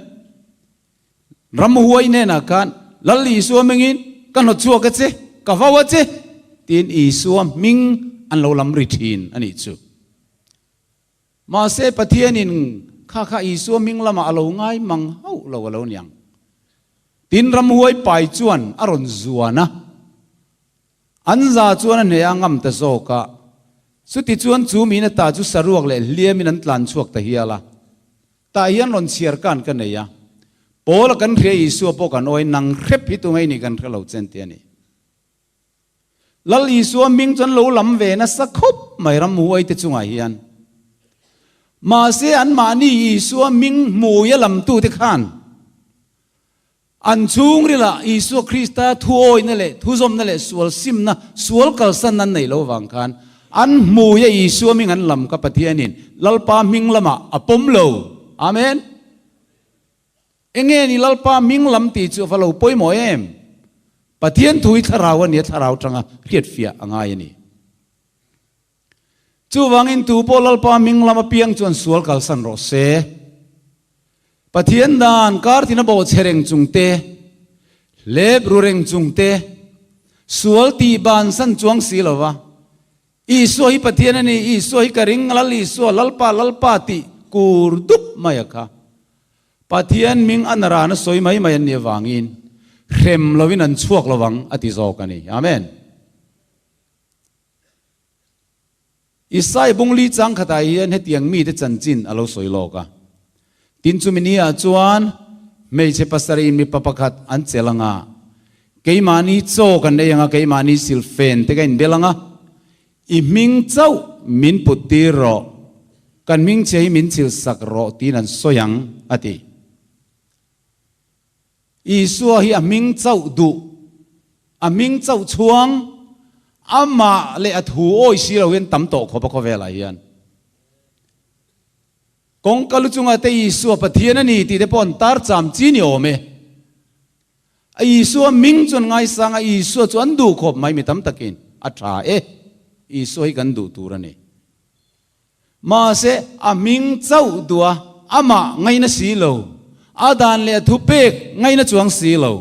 Ramhuai hnenah khan Lal Isua hmingin ka hnawt chhuak a che, ka vo a che, tiin Isua hming an lo lam ri thin a nih chu. Mahse, Pathianin kha kha Isua hming lamah a lo ngai mang hauh lo a lo niang. Tin, ramhuai pai chuan a rawn zuan a, an za chuan a hneh a ngam ta zawk a. Chuti chuan chu miin a ta chu saruak leh hliamin an tlan chhuak ta hial a. Tah hian rawn chhiar kan ka nei a, Paula kan hria Isua pawh kan awi nang hrep hi tunge i nih kan hre lo chen ti a ni. Lal Isua hming chuan lo lam ve nasa khawp mai ramhuai te chungah hian. Mahse anmahni Isua hming hmuia lamtute khan an chhungrilah Isua Krista thuawihna leh thuzawmna leh sual simna, sual kalsan an neih loh vang khan an hmuia Isua hming an lam kha Pathianin Lalpa hming lamah a pawm lo. Amen. Enge ni Lalpa hming lam tih chu a va lo pawimawh em? Pathian thu hi thlarau a ni a, thlarau tanga hriatfiah a ngai a ni. Chuvangin tu pawh Lalpa hming lam apiang chuan sual kalsan rawh se. Pathian dan kar tina bawh chhe reng chung te, hlep ru reng chung te, sual tih bansan chuang si lova, Isua hi Pathian a ni, Isua hi ka ring, Lal Isua, Lalpa, Lalpa tih kur dup mai a kha. Pathian ming a narana sawi mai mai an nih avangin hrem lovin an chhuak lo vang a ti zawk a ni. Amen. Isai bung li chang khatah hian hetiang mite chanchin a lo sawi lawk a. Tin chumi ni ah chuan hmeichhe pasarih mipa pakhat an chelh anga, keimahni chaw kan ei anga, keimahni silfen te ka inbel anga, i hming chauh min put tir rawh, kan hming che hi min chil sak rawh tiin an sawi ang, a ti. Isua hi a hming chauh duh, a hming chauh chhuang, amah leh a thu awi si lo hian tam tawh khawp a khawvelah hian. Kawngka lu chunga te Isua Pathian a ni tih te pawh an tar cham chi ni awm e. A Isua ming chu an ngaisang a, Isua chu an duh khawp mai mi tam takin a tha e. Isua hi kan duh tur a ni. Mahse a hming chauh duh a, amah ngaina si lo, a dan leh a thupek ngaina chuang si lo,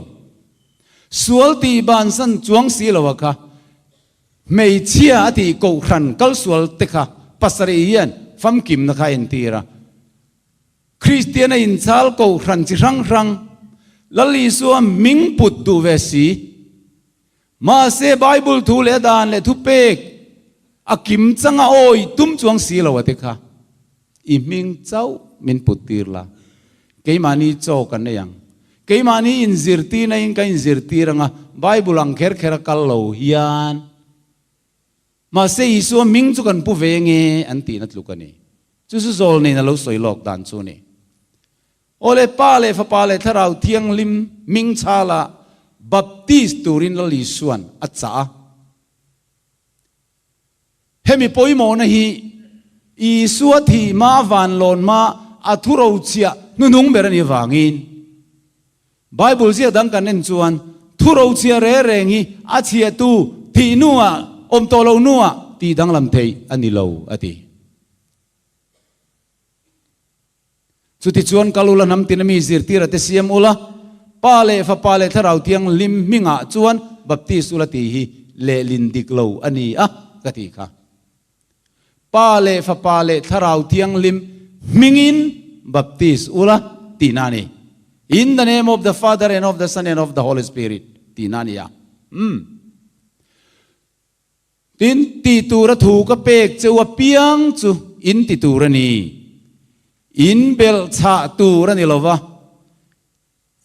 sual tih bansan chuang si lo a kha Hmeichhia a tih kohhran kalsual te kha pasarih hian famkimna kha a entir a. Kristian a inchhal kohhran chi hrang hrang Lal Isua hming put duh ve si. Mahse Bible thu leh a dan leh thupek a kim changa awi tum chuang si lo a te kha i hming chauh min put tir la. Keimahni chaw kan nei ang. Keimahni inzirtirna in ka inzirtir anga Bible ang kher kher a kal lo hian mahse Isua hming chu kan pu ve nge an tihna tluk a ni. Chu chu zawl nen a lo sawi lawk dan chu a ni. Aw le Pa leh Fapa leh Thlarau Thianghlim hming chhala baptist turin Lal Isua'n a chah a. Hemi pawimawhna hi Isua thih hma vanlawn hma a thu rochhiah hnuhnung ber a nih avangin Bible ziak dang kan en chuan thu rochhiah reng reng hi a chhiahtu thih hnuah awm tawh lo hnuah tih danglam theih a ni lo a ti. Chutichuan kal ula hnam tina mi zirtira te siam ula, Pa leh Fapa leh Thlarau Thianghlim hmingah chuan baptis ula tih hi lehlin dik lo a ni a, ka ti kha. Pa leh Fapa leh Thlarau Thianghlim hmingin baptis ula tihna a ni. In the name of the Father and of the Son and of the Holy Spirit tihna a ni a. Umm. Tin, ti tura thu ka pek cheu apiang chu in ti tur a ni. In belh chhah tur a ni lo va,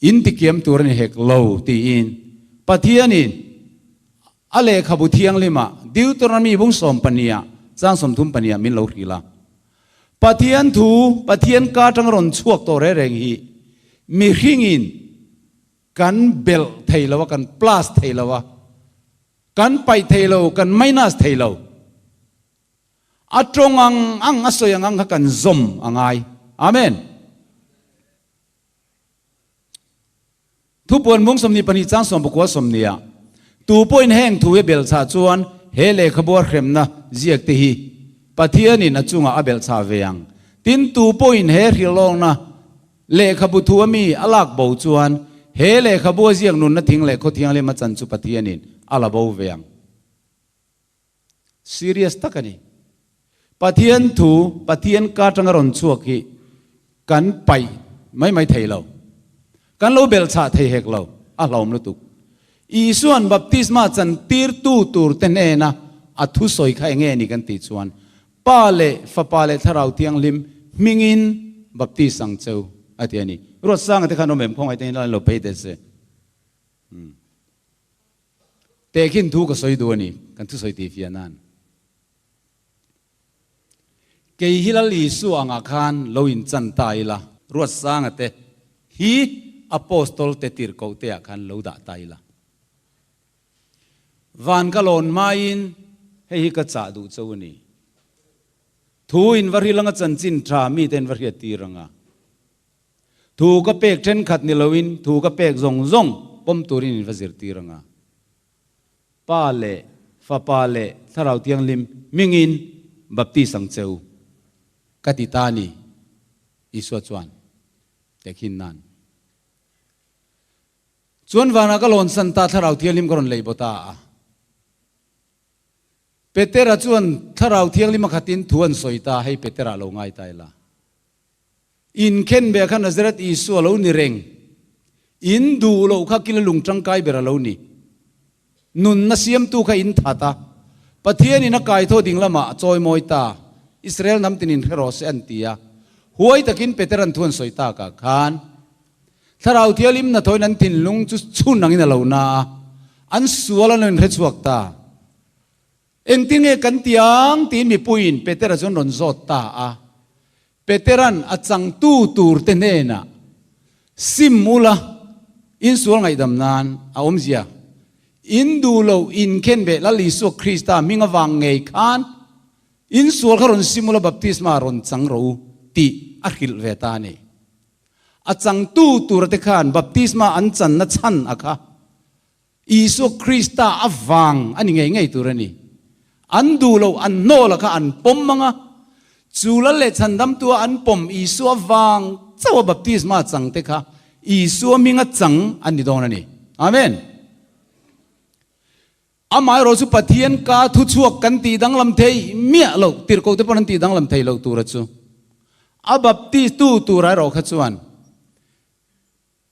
in ti kiam tur a ni hek lo, tiin Pathianin a lehkhabu thianghlima Deuteronomy bung sawmpahniha chang 32 ah min lo hrilh a. Pathian thu, Pathian ka atanga rawn chhuak tawh reng reng hi mihringin kan belh thei lo a, kan plus thei lo a, kan paih thei lo, kan minus thei lo. A tawng ang ang, a sawi ang ang kha kan zawm a ngai. Amen. Thupuan mung 22 chang 19 sawmnia tu pawhin heng thu hi a belhchhah chuan he lehkhabu a hremna ziak te hi Pathianin a chungah a belhchhah ve ang. Tin, tu pawhin he hrilhlawkna lehkhabu thu a mi a lak bo chuan he lehkhabu a ziak nunna thing leh khaw thianghlim a chan chu Pathianin a la bo ve ang. Serious tak a ni. Pathian thu, Pathian ka atanga rawn chhuak hi kan paih mai mai thei lo. Kan lo belhchhah thei hek lo, a hlauhawm lutuk. Isua'n baptisma chan tirtu tur te hnena a thusawi kha enge ni kan tih chuan, Pa leh Fapa leh Thlarau Thianghlim hmingin baptis ang cheu a ti a ni. Ruatsanga te khan awm em khawngaih te in lo phei teh se. Tehkhin thu ka sawi duh a ni, kan thusawi tih fiah nan. Kei hi Lal Isua angah khan lo inchan ta ila, Ruatsanga te hi Apostol te tirhkoh te ah khan lo dah ta ila. Van ka lawn hmaiin hei hi ka chah duh cho a ni. Thu in va hril anga chanchin tha mite in va hriat tir anga. Thu ka pek thenkhat ni loin thu ka pek zawng zawng pawm turin in va zirtir ang a. Pa leh Fapa leh Thlarau Thianghlim hmingin baptis ang che u, ka ti ta a ni, Isua chuan tehkhin nan. Chuan vanah ka lawnsan ta Thlarau Thianghlim ka rawn lei baw ta a. Petera chuan Thlarau Thianghlim a khatin thu an sawi ta, hei Petera lo ngai ta ila. Inkhen ve kha Nazareth Isua lo ni reng. In duh loh kha kila lung tangkai ber a lo ni. Nunna siamtu kha in that a. Pathianin a kaithaw ding lamah a chawimawi ta. Israel hnam tinin hre rawh se an ti a. Huai takin Peteran thu an sawi takah khan Thlarau Thianghlim hnathawhin an thinlung chu chhun angin a lo na a, an sual an lo inhre chhuak ta. Engtin nge kan ti ang? tiin mipuiin Petera chu an rawn zawt ta a. Petera'n a changtu turte hnenah, Sim ula, insual ngaihdam nan a awmzia. In duh lo inkhen ve Lal Isua Krista hming avang ngei khan insual kha rawn sim ula baptisma rawn chang rawh u tih a hrilh ve ta a ni. A changtu turte khan baptisma an channa chhan a kha. Isua Krista avang a ni ngei ngei tur a ni. An duh loh, an hnawl a kha an pawm ang a, chu lal leh chhandamtua an pawm Isua avang chauha baptisma chang te kha Isua hminga chang an ni dawn a ni. Amen. Amaherawh chu Pathian ka thuchhuak kan tih danglam thei miah loh, tirhkoh te pawn an tih danglam thei loh tura chu a baptistu tura erawh kha chuan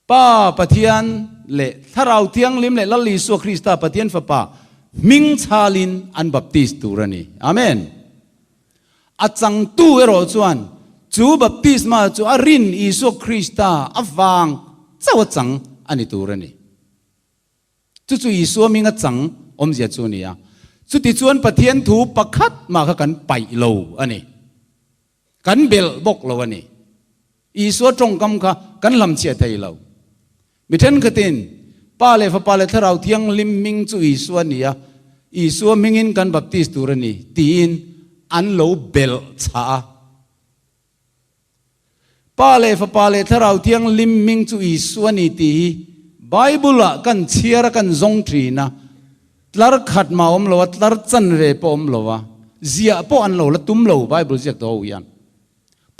Pa Pathian leh Thlarau Thianghlim leh Lal Isua Krista Pathian Fapa hming chhalin an baptis tur a ni. Amen. A changtu erawh chuan chu baptisma chu a rin Isua Krista avang chauh a chang a ni tur a ni. Chu chu Isua hming a chang awmzia chu a ni a. Chutichuan Pathian thu pakhat mah kha kan paih lo a ni. Kan belh bawk lo a ni. Isua tawngkam kha kan hlamchhiah thei lo. Mi thenkhatin, Pa leh Fapa leh Thlarau Thianghlim hming chu Isua a ni a, Isua hmingin kan baptis tur a ni, tiin an lo belh chhah a. Pa leh Fapa leh Thlarau Thianghlim hming chu Isua a ni tih hi Bible-ah kan chhiar a, kan zawng thin a. Tlar khat mah awm lo a, tlar chanve pawh awm lo a, ziah pawh an lo la tum lo Bible ziak tawh ho hian.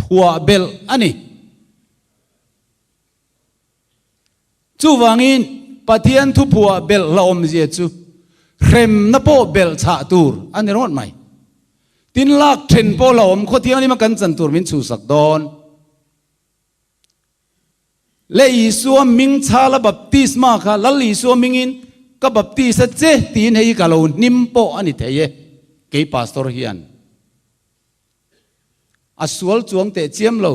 Phuah belh a ni. Chuvangin Pathian thu phuah belh la awmzia chu hremna pawh belh chhah tur a ni rawt mai. Tin lak then pawh la awm khaw thianghlim a kan chan tur min chhuhsak dawn. Leh Isua hming chhala baptisma kha Lal Isua hmingin ka baptis a che tiin hei hi ka lo hnim pawh a ni thei e. Kei pastor hian a sual chuang teh chiam lo.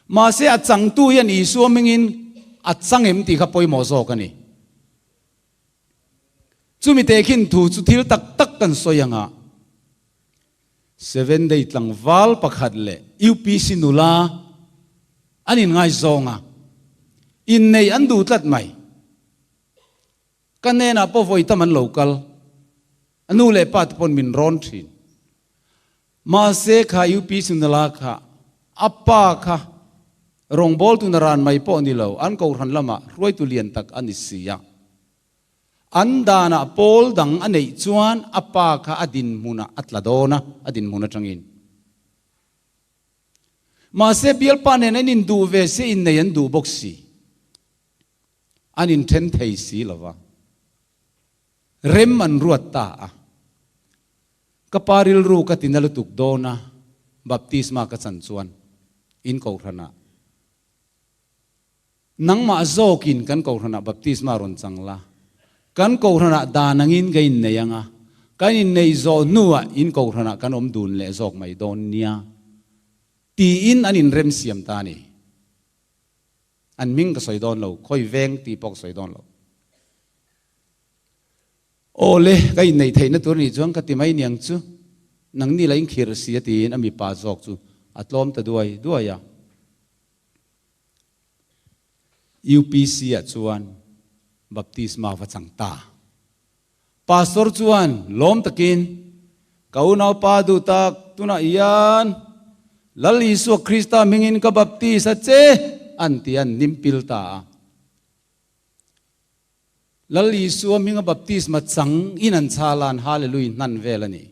Mahse a changtu hian Isua hmingin a chang em tih kha pawimawh zawk a ni. Chumi tehkhin thu chu thil tak tak kan sawi ang a. Seven Day tlangval pakhat leh UPC nula an inngaizawng a, inneih an duh tlat mai. Ka hnenah pawh vawi tam an lo kal, a nu leh pa te pawn min rawn thin. Mahse kha UPC nula kha a pa kha rawngbawltu naran mai pawh ni lo, an kohhran lamah hruaitu lian tak a ni si a. An danah pawl dang a neih chuan a pa kha a dinhmunah a tla dawn a, a dinhmun atangin. Mahse bialpa nen an induh ve se innei an duh bawk si. An inthen thei si lo va. Rem an ruat ta a. Ka pa rilru ka tina lutuk dawn a, baptisma ka chan chuan in kohhranah. Nangmah zawkin kan Kohhranah baptisma rawn chang la, kan Kohhranah dan angin ka innei ang a, kan inneih zawh hnuah in Kohhranah kan awm dun leh zawk mai dawn nia, tiin an inremsiam ta a ni. An hming ka sawi dawn lo, khawi veng tih pawh ka sawi dawn lo. Aw le, ka inneih theihna tur nih chuan ka ti mai niang chu, nangni la inkhirh si a tiin a mipa zawk chu a tlawm ta duai duai a. UPC ah chuan baptisma va chang ta. Pastor chuan lawm takin, Ka unaupa duh tak, tunah hian Lal Isua Krista hmingin ka baptis a che, an ti an hnimpil ta a. Lal Isua hminga baptisma chang in an chhal a, an Hallelui hnan vel a ni.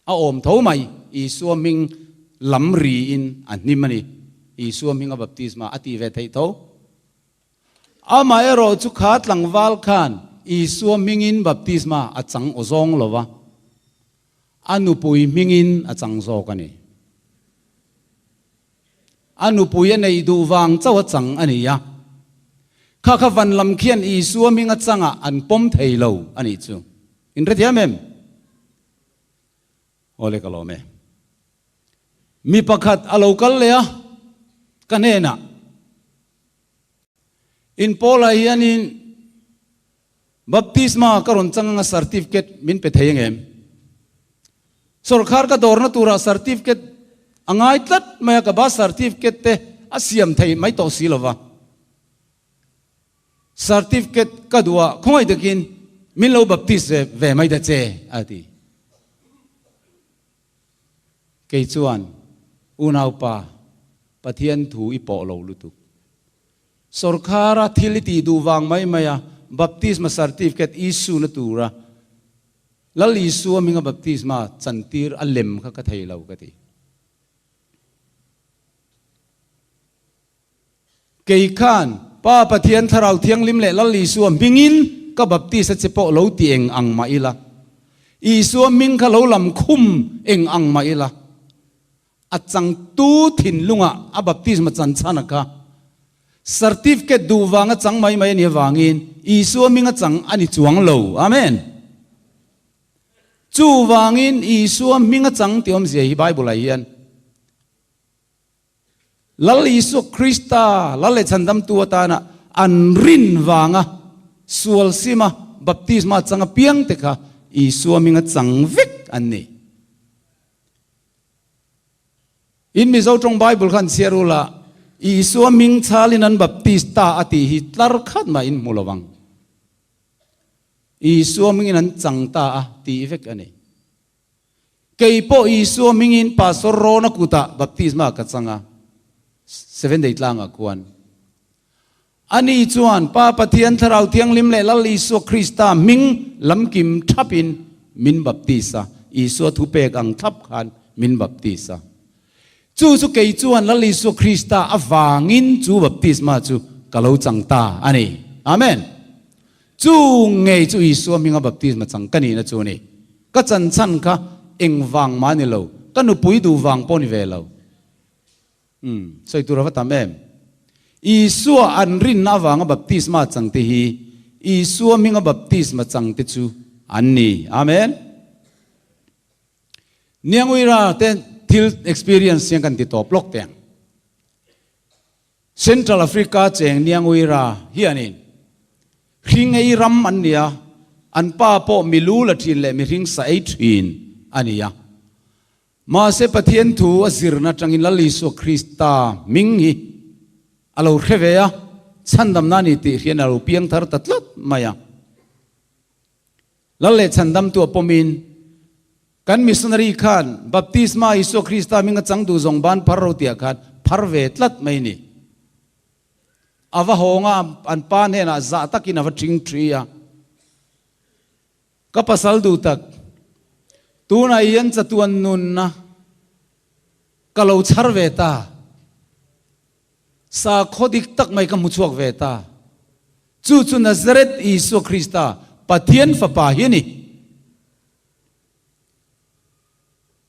A awm tho mai, Isua hming lam riin a hnim a ni. Isua hminga baptisma a tih ve theih tho. Amaherawh chu kha tlangval khan Isua hmingin baptisma a chang aw zawng lo va, a nupui hmingin a chang zawk a ni. A nupui a neih duh vang chauh a chang a ni a. Kha kha van lam khian Isua hminga changah an pawm thei lo a nih chu. In hrethiam em? Awle ka lawm e. Mi pakhat a lo kal leh a, ka hnenah, In Paula hianin baptisma ka rawn chang anga certificate min pe thei angem? Sawrkhar ka dawrna turah certificate a ngai tlat mai a, ka ba certificate te a siam thei mai tawh si lova. Certificate ka duh a, khawngaih takin min lo baptist ve ve mai ta che, a ti. Kei chuan, Unaupa, Pathian thu i pawh lo lutuk. Sawrkhara thil i tih duh vang mai mai a baptisma certificate issue na tura Lal Isua hminga baptisma chantir a lem kha ka thei lo ka ti. Kei khan Pa Pathian Thlarau Thianghlim leh Lal Isua hmingin ka baptist a che pawh lo ti eng ang mah ila, Isua hming kha lo lam khum eng ang mah ila, a changtu thinlungah a baptisma chan chhan a kha certificate duh vanga chang mai mai a nih avangin Isua hminga chang a ni chuang lo. Amen. Chuvangin Isua hminga chang tih awmzia hi Bible-ah hian Lal Isua Krista, Lal leh Chhandamtu atana an rin vanga sual sima baptisma chang apiangte kha Isua hminga chang vek an ni. In Mizo tawng Bible khan chhiar ula, Isua hming chhalin an baptist ta a tih hi tlar khat mah in hmu lo vang. Isua hmingin an chang ta a tih vek a ni. Kei pawh Isua hmingin Pastor Rona kutah baptisma ka chang a, Seven Day tlangah khuan. Ani chuan Pa Pathian Thlarau Thianghlim leh Lal Isua Krista hming lamkim thapin min baptis a, Isua thupek ang thlap khan min baptis a. Chu chu kei chuan Lal Isua Krista avangin chu baptisma chu ka lo chang ta a ni. Amen. Chu ngei chu Isua hminga baptisma chang ka nihna chu a ni. Ka chan chhan kha eng vang mah ni lo, ka nupui duh vang pawh ni ve lo. Umm, sawi tur a va tam em? Isua an rinna avanga baptisma changte hi Isua hminga baptisma changte chu an ni. Amen. Nianguira te thil experience hian kan ti tawp lawk teh ang. Central Africa cheng Nianguira hianin hring ei ram an ni a, an pa pawh milu la thin leh mihring sa ei thin a ni a. Mahse Pathian thu a zirna atangin Lal Isua Krista hming hi a lo hre ve a, chhandamna a ni tih hrian a lo piang thar ta tlat mai a. Lal leh chhandamtu a pawmin kan missionary khan baptisma Isua Krista hming a chang duh zawng ban phar ro tihah khan phar ve tlat mai ni. A va hawng a, an pa hnenah zah takin a va ṭhing ṭhi a. Ka pasal duh tak, tunah hian chatuan nunna ka lo chhar ve ta. Sakhaw dik tak mai ka hmu chhuak ve ta. Chu chu Nazareth Isua Krista, Pathian Fapa hi a ni.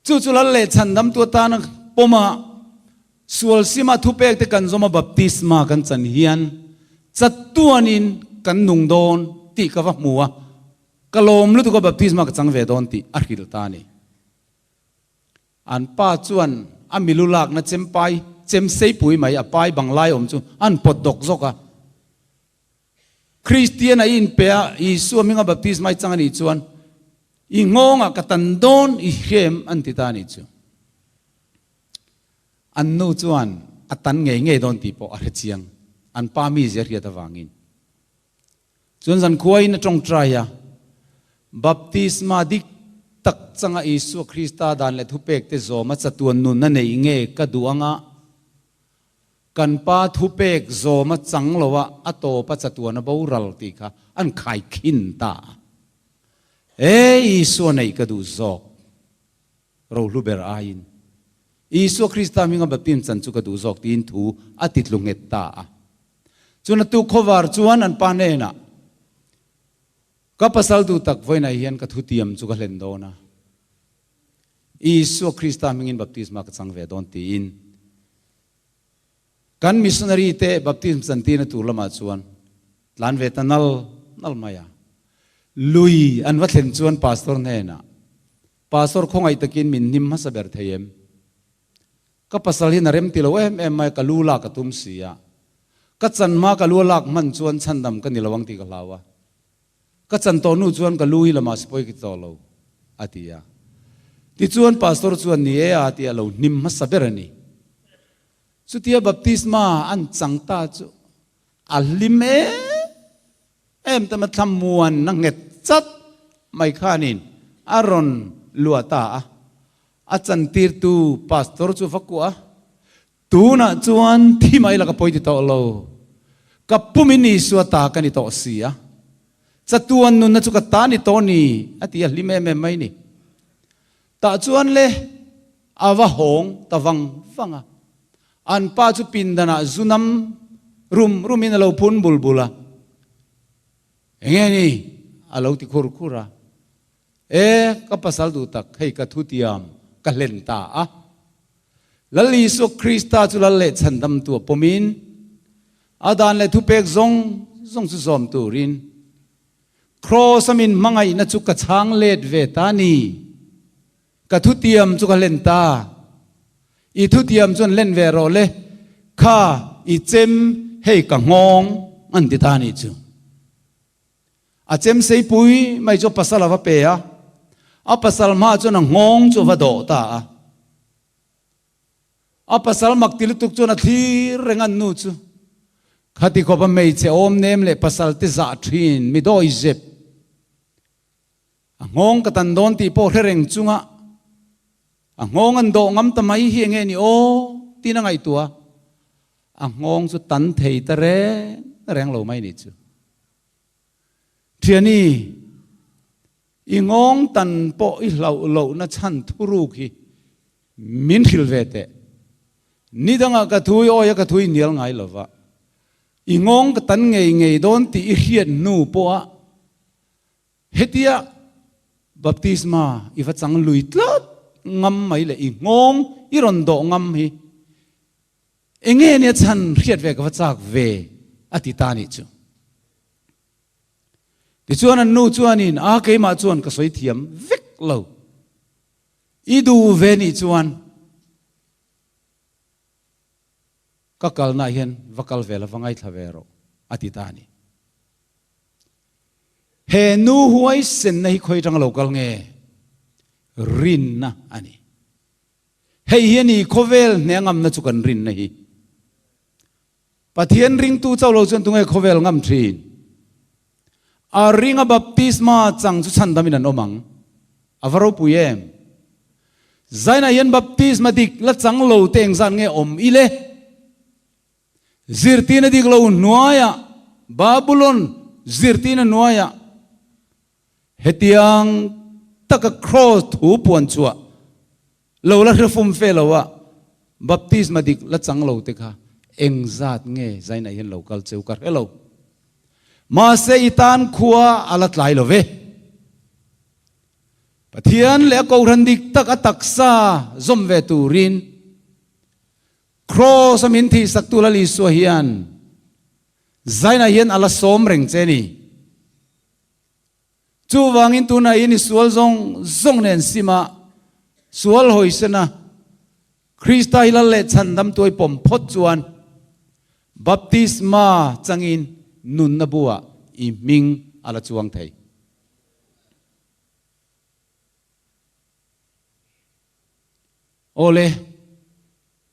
Chu chu Lal leh Chhandamtu atana pawma sual sima thupek te kan zawma baptisma kan chan hian chatuanin kan nung dawn tih ka va hmu a, ka lawm lutuk a baptisma ka chang ve dawn tih a hrilh ta a ni. An pa chuan a milu lakna chempai chem seipui mai a pai bang lai awm chu an pawt dawk zawk a. Kristian a inpe a, Isua hminga baptisma i chang a nih chuan i nghawngah ka tan dawn i hrem an ti ta a nih chu. An nu chuan a tan ngei ngei dawn tih pawh a hre chiang, an pa mizia hriat avangin. Chuan zankhuain a tawngtai a, baptisma dik tak changa Isua Krista dan leh thupekte zawma chatuan nun a neih nge ka duh anga, Kan pa thupek zawm a chang lo a, a tawp a chatuan a boral tih kha an khaikhin ta a. E Isua neih ka duh zawk, rohlu ber aiin. Isua Krista hminga baptism chan chu ka duh zawk tiin thu a ti tlu nghet ta a. Chuna tu khawvar chuan an pa hnenah, Ka pasal duh tak vawiinah hian ka thutiam chu ka hlen dawn a. Isua Krista hmingin baptisma ka chang ve dawn tiin kan missionary te baptism chantirna tur lamah chuan tlan ve ta nal nal mai a. Lui an va thlen chuan pastor hnenah, Pastor khawngaih takin min hnim hmasa ber thei em? Ka pasal hian a rem ti lo em em mai a, ka lu lak a tum si a. Ka chan hma ka lu a lak hman chuan chhandam ka ni lo ang tih ka hlau a. Ka chan tawh hnu chuan ka lu hi lamah sipawi ka ti tawh lo, a ti a. Tichuan pastor chuan ni e a ti a lo hnim hmasa ber a ni. Chutia baptisma an chang ta chu a hlim em em ta ma thlamuan na nghet chat mai khanin a rawn luah ta a. A chantirtu pastor chu va kuah a. Tunah chuan thi mai la ka pawi ti tawh lo. Ka pumin Isua ta ka ni tawh si a. Chatuan nunna chu ka ta ni tawh ni, a ti a hlim em em mai ni. Tah chuan le a va hawng ta vang vang a. An pa chu pindanah zu nam rum rumin a lo phun bul bul a. Enge ni? a lo ti khur khur a. E, ka pasal duh tak, hei ka thutiam ka hlen ta a. Lal Isua Krista chu lal leh chhandamtu a pawmin, a dan leh thupek zawng zawng chu zawm turin Kraws a min hmangaihna chu ka chhang let ve ta ni. Ka thutiam chu ka hlen ta. I thutiam chuan hlen ve rawh le, kha i chem hei ka nghawng an ti ta ni chu. A chem seipui mai chu a pasal a va pe a, a pasal hmaah chuan a nghawng chu a va dawh ta a. A pasal mak ti lutuk chuan a thlir reng a nu chu. Khati khawp a hmeichhe awm nem leh pasal te zah thin mi dawi zep. A nghawng ka tan dawn tih pawh hre reng chunga a nghawng an dawh ngam ta mai hi enge ni aw tiin a ngaihtuah a. A nghawng chu tan thei ta reng reng lo mai ni chu. Thiani, i ngawng tan pawh i hlauh lohna chhan thuruk hi min hrilh ve teh. Ni dangah ka thui awi a ka thui hnial ngai lo va. I ngawng ka tan ngei ngei dawn tih i hriat hnu pawha hetia baptisma i va chang lui tlat ngam mai leh i ngawng i rawn dawh ngam hi Enge nia chhan hriat ve ka va chak ve a ti ta nih chu. Tichuan an nu chuanin a keimah chuan ka sawi thiam vek lo. I duh ve nih chuan ka kalnaah hian va kal ve la, va ngaithla ve rawh, a ti ta a ni. He nu huaisenna hi khawi atanga lo kal nge? Rinna a ni. Hei hi a ni khawvel hne ngamna chu kan rinna hi. Pathian ringtu chauh lo chuan tunge khawvel ngam thin? A ringa baptisma chang chu chhandamin an awm ang. A va ropui em? Zainah hian baptisma dik la chang lo te engzat nge awm ile? Zirtina dik lo hnuaiah, Babulon zirtina hnuaiah hetiang taka kraws thu puan chhuah lo la hre fum fe lo a, baptisma dik la chang lo te kha engzat nge zainah hian lo kal cheu ka hre lo. Mahse i tan khua a la tlai lo ve. Pathian leh a kohhran dik tak a taksa zawm ve turin Kraws a min thihsaktu Lal Isua hian zainah hian a la sawm reng che ni. Chuvangin tunah hian i sual zawng zawng nen sima sual hawisena Krista hi Lal leh chhandam tuai pawm phawt chuan baptisma changin nunna buah i hming a la chuang thei. Awle,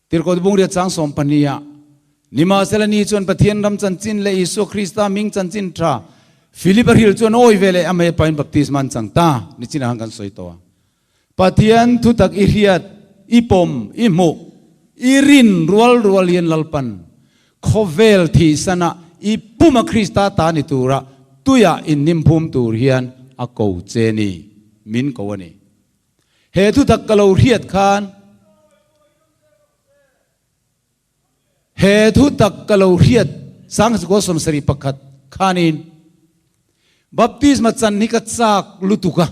Tirhkoh Bungriat chang 12 ah, Nimahsela ni chuan Pathian ram chanchin leh Isua Krista hming chanchin tha Philip a hril chuan awi ve leh amah pain baptisma an chang ta ni chinah khan kan sawi tawh a. Pathian thutak i hriat, i pawm, i hmuh, i rin rual rual hian Lalpan khawvel thihsana i puma Krista ta ni tura tuiah inhnim phum tur hian a ko che ni, min ko a ni. He thutak ka lo hriat khan He thutak ka lo hriat Sangchukua 71 khanin baptisma chan hi ka chak lutuk a.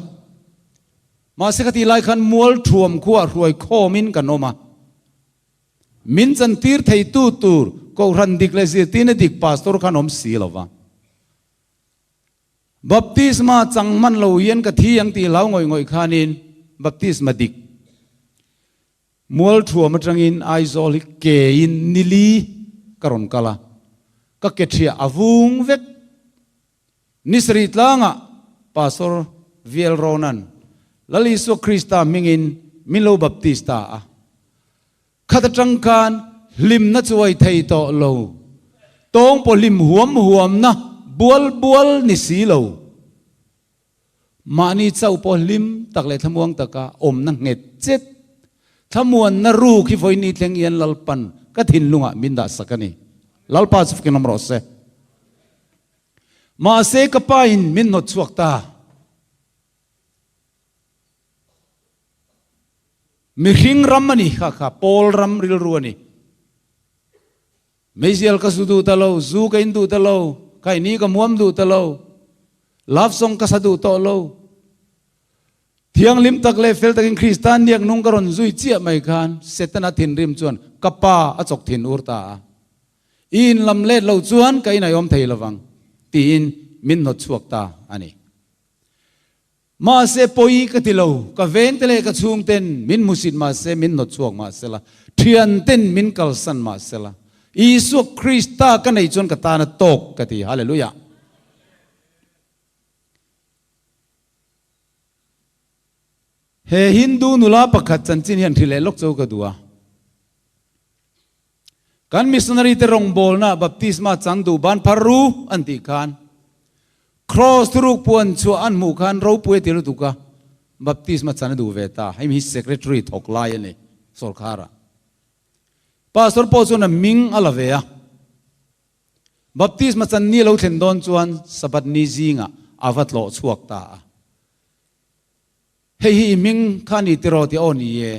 Mahse ka tih lai khan mual thuam khuah hruai khawmin kan awm a. Min chantir theitu tur Kohhran dik leh zirtirna dik pastor khan awm si lo va. Baptisma chang hman lo hian ka thi ang tih hlau ngawih ngawih khanin baptisma dik mual thuam atangin Aizawl hi kein nili ka rawn kal a, ka ke thiah a vung vek. Ni sarih tlangah Pastor VL Ronan Lal Isua Krista hmingin min lo baptista a. Khat atang khan hlimna chuai thei tawh lo, tawng pawh hlim huam huamna bual bual ni si lo. Mahni chauh pawh hlim tak leh thlamuang taka awmna nghet chet, thlamuanna ruk hi vawiin ni thleng hian Lalpan ka thinlungah min dah sak a ni. Lalpa chu fakin awm rawh se. Mahse ka pain min hnawt chhuak ta. Mihring ram a ni kha kha, pawl ram rilru a ni. Meizial ka zu duh ta lo, zu ka in duh ta lo, kaini ka muam duh ta lo, love song ka sa duh tawh lo. Thianghlim tak leh fel takin Krista niak nung ka rawn zui chiah mai khan Setana thinrim chuan ka pa a chawk thin ur ta a. I in lam let lo chuan ka inaiawm thei lovang tiin min hnawt chhuak ta a ni. Mahse pawi ka ti lo, ka vengte leh ka chhungten min hmusit mahse min hnawt chhuak mahsela, thianten min kalsan mahsela, Isua Krista ka neih chuan ka tan a tawk ka ti. Hallelujah! He Hindu nula pakhat chanchin hian hrilh leh lawk cho ka duh a. Kan missionary te rawngbawlna baptisma chang duh ban phar ru an tih khan Kraws thuruk puan chhuah an hmuh khan ropui a ti lutuk a, baptisma chan a duh ve ta. Hei hi secretary thawk lai a ni sawrkharah. Pastor pawh chuan a hming a la ve a. Baptisma chan ni a lo thlen dawn chuan Sabbath ni zingah a va tlawh chhuak ta a. Hei hi i hming kha a ni tiraw tih aw ni e.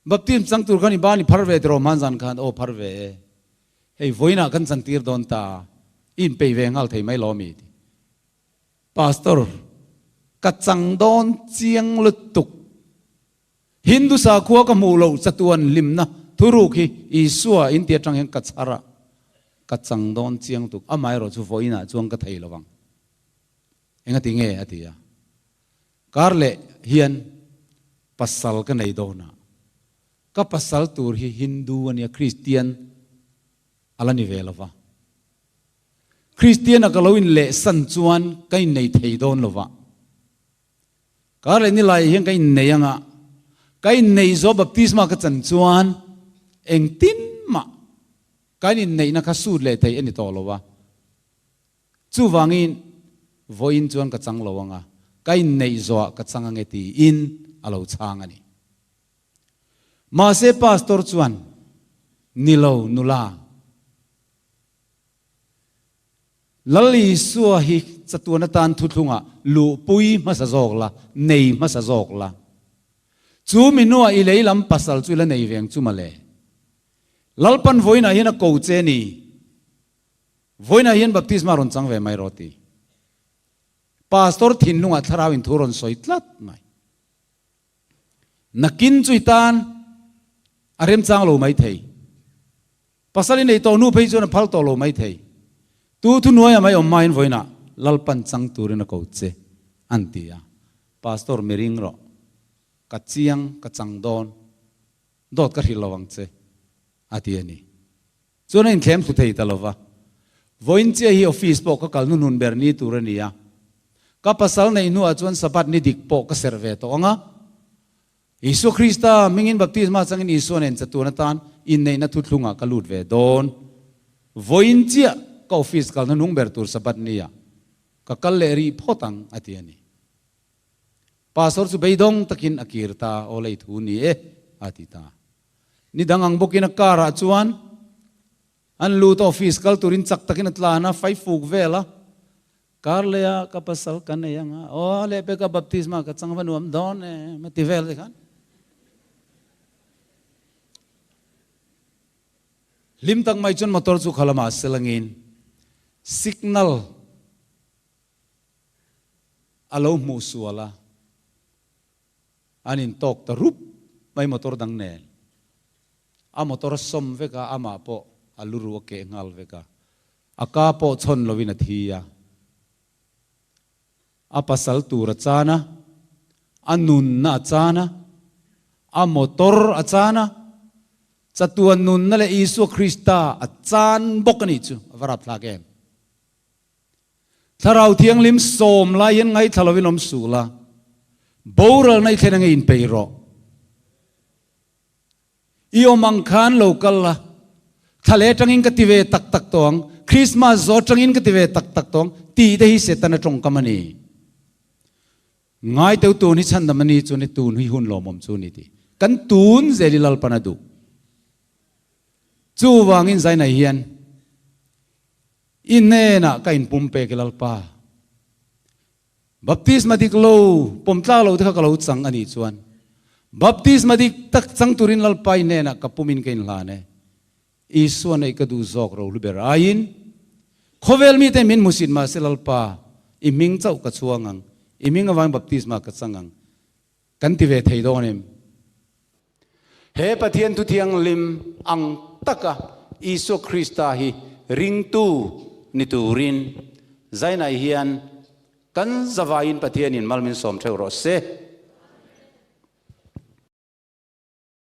Baptism chang tur khan i ban i phar ve tiraw hmanzan khan aw phar ve e. Hei vawiinah kan chantir dawn ta, i inpeih ve nghal thei mai lo mi ti. Pastor, ka chang dawn chiang lutuk. Hindu sakhua ka hmuh loh chatuan hlimna thuruk hi Isua in ti atang hian ka chhar a, ka chang dawn chiang lutuk. Amaherawh chu vawiinah chuan ka thei lo vang. Engati nge? a ti a. Kar leh hian. Pasal ka nei dawn a, ka pasal tur hi Hindu a nia, Kristian a la ni ve lo va. Kristian a ka lo inlehsan chuan ka innei thei dawn lo va. Kar leh nilai hian ka innei anga, ka innei zawh baptisma ka chan chuan engtin mah kan inneihna kha sut leh thei a ni tawh lo va. Chuvangin vawiin chuan ka chang lo anga, ka inneih zawhah ka chang ange tiin a lo chhang a ni. Mahse pastor chuan, Ni lo, nula. Lal Isua hi chatuan atan thuthlungah luhpui hmasa zawk la, nei hmasa zawk la. Chu mi hnuah i lei lam pasal chu i la nei veng chu mawle. Lalpan vawiinah hian a ko che ni. Vawiinah hian baptisma rawn chang ve mai rawh ti. Pastor thinlungah thlarau in thu rawn sawi tlat mai. Nakin chu i tan a remchang lo mai thei. Pasal i nei tawh hnu phei chuan a phal tawh lo mai thei. Tu thuhnuaia mai awm hmain vawiinah Lalpan chang turin a ko che an ti a. Pastor mi ring rawh. Ka chiang ka chang dawn. Dawt ka hrilh lo ang che a ti a ni. Chuan a inthlem thlu thei ta lo va. Vawiin chiah hi office pawh ka kal hnuhnun ber ni tur a ni a. Ka pasal neih hnuah chuan Sabbath ni dik pawh ka serh ve tawh ang a. Isua Krista hmingin baptisma changin Isua nen chatuan atan inneihna thuthlungah ka lut ve dawn. Vawiin chiah ka office kalna hnung ber tur Sabbath nia ka kal leh rih phawt ang a ti a ni. Pastor chu beidawng takin a kir ta, aw lei thu ni e a ti ta. Ni dang ang bawkin a car ah chuan an lut a, office kal turin chak takin a tlan a, faifuk vel a. Kar leh a ka pasal ka nei anga, aw leh pek a baptisma ka chang va nuam dawn em a ti vel te khan. Hlim tak mai chuan motor chu kha lamah selangin signal a lo hmuh sual a, an intawk ta rup mai motor dang nen. A motor a sawm vek a, amah pawh a lu ru a keh nghal vek a. A ka pawh chhawn lovin a thi a. A pasal tur a chan a, a nunna a chan a, a motor a chan a, chatuan nunna leh Isua Krista a chan bawk a nih chu a va rapthlak em. Thlarau Thianghlim sawm lai hian ngaithla lovin awm suh la, boralna i thlen ange inpeih rawh. I awm ang khan lo kal la, thla leh atangin ka ti ve tak tak tawh ang, Christmas zawh atangin ka ti ve tak tak tawh ang, tih te hi Setana tawngkam a ni. Ngai teu tun hi chhandam a ni chuan i tun hi hun lawmawm chu a ni tih kan tun zel i Lalpan a duh. Chuvangin Zainai hian i hnenah ka inpumpek i Lalpa. Baptisma dik lo, pawm tlak lo te kha ka lo chang a nih chuan baptisma dik tak chang turin Lalpa i hnenah ka pumin ka inhlan e. Isua neih ka duh zawk ro hlu ber aiin khawvel mite min hmusit mahse Lalpa i hming chauh ka chhuang ang, i hming avangin baptisma ka chang ang kan ti ve thei dawn em? He Pathian Thuthianghlim ang taka Isua Krista hi ringtu ni turin Zainai hian kan zavaiin Pathianin mal min sawm theuh rawh se.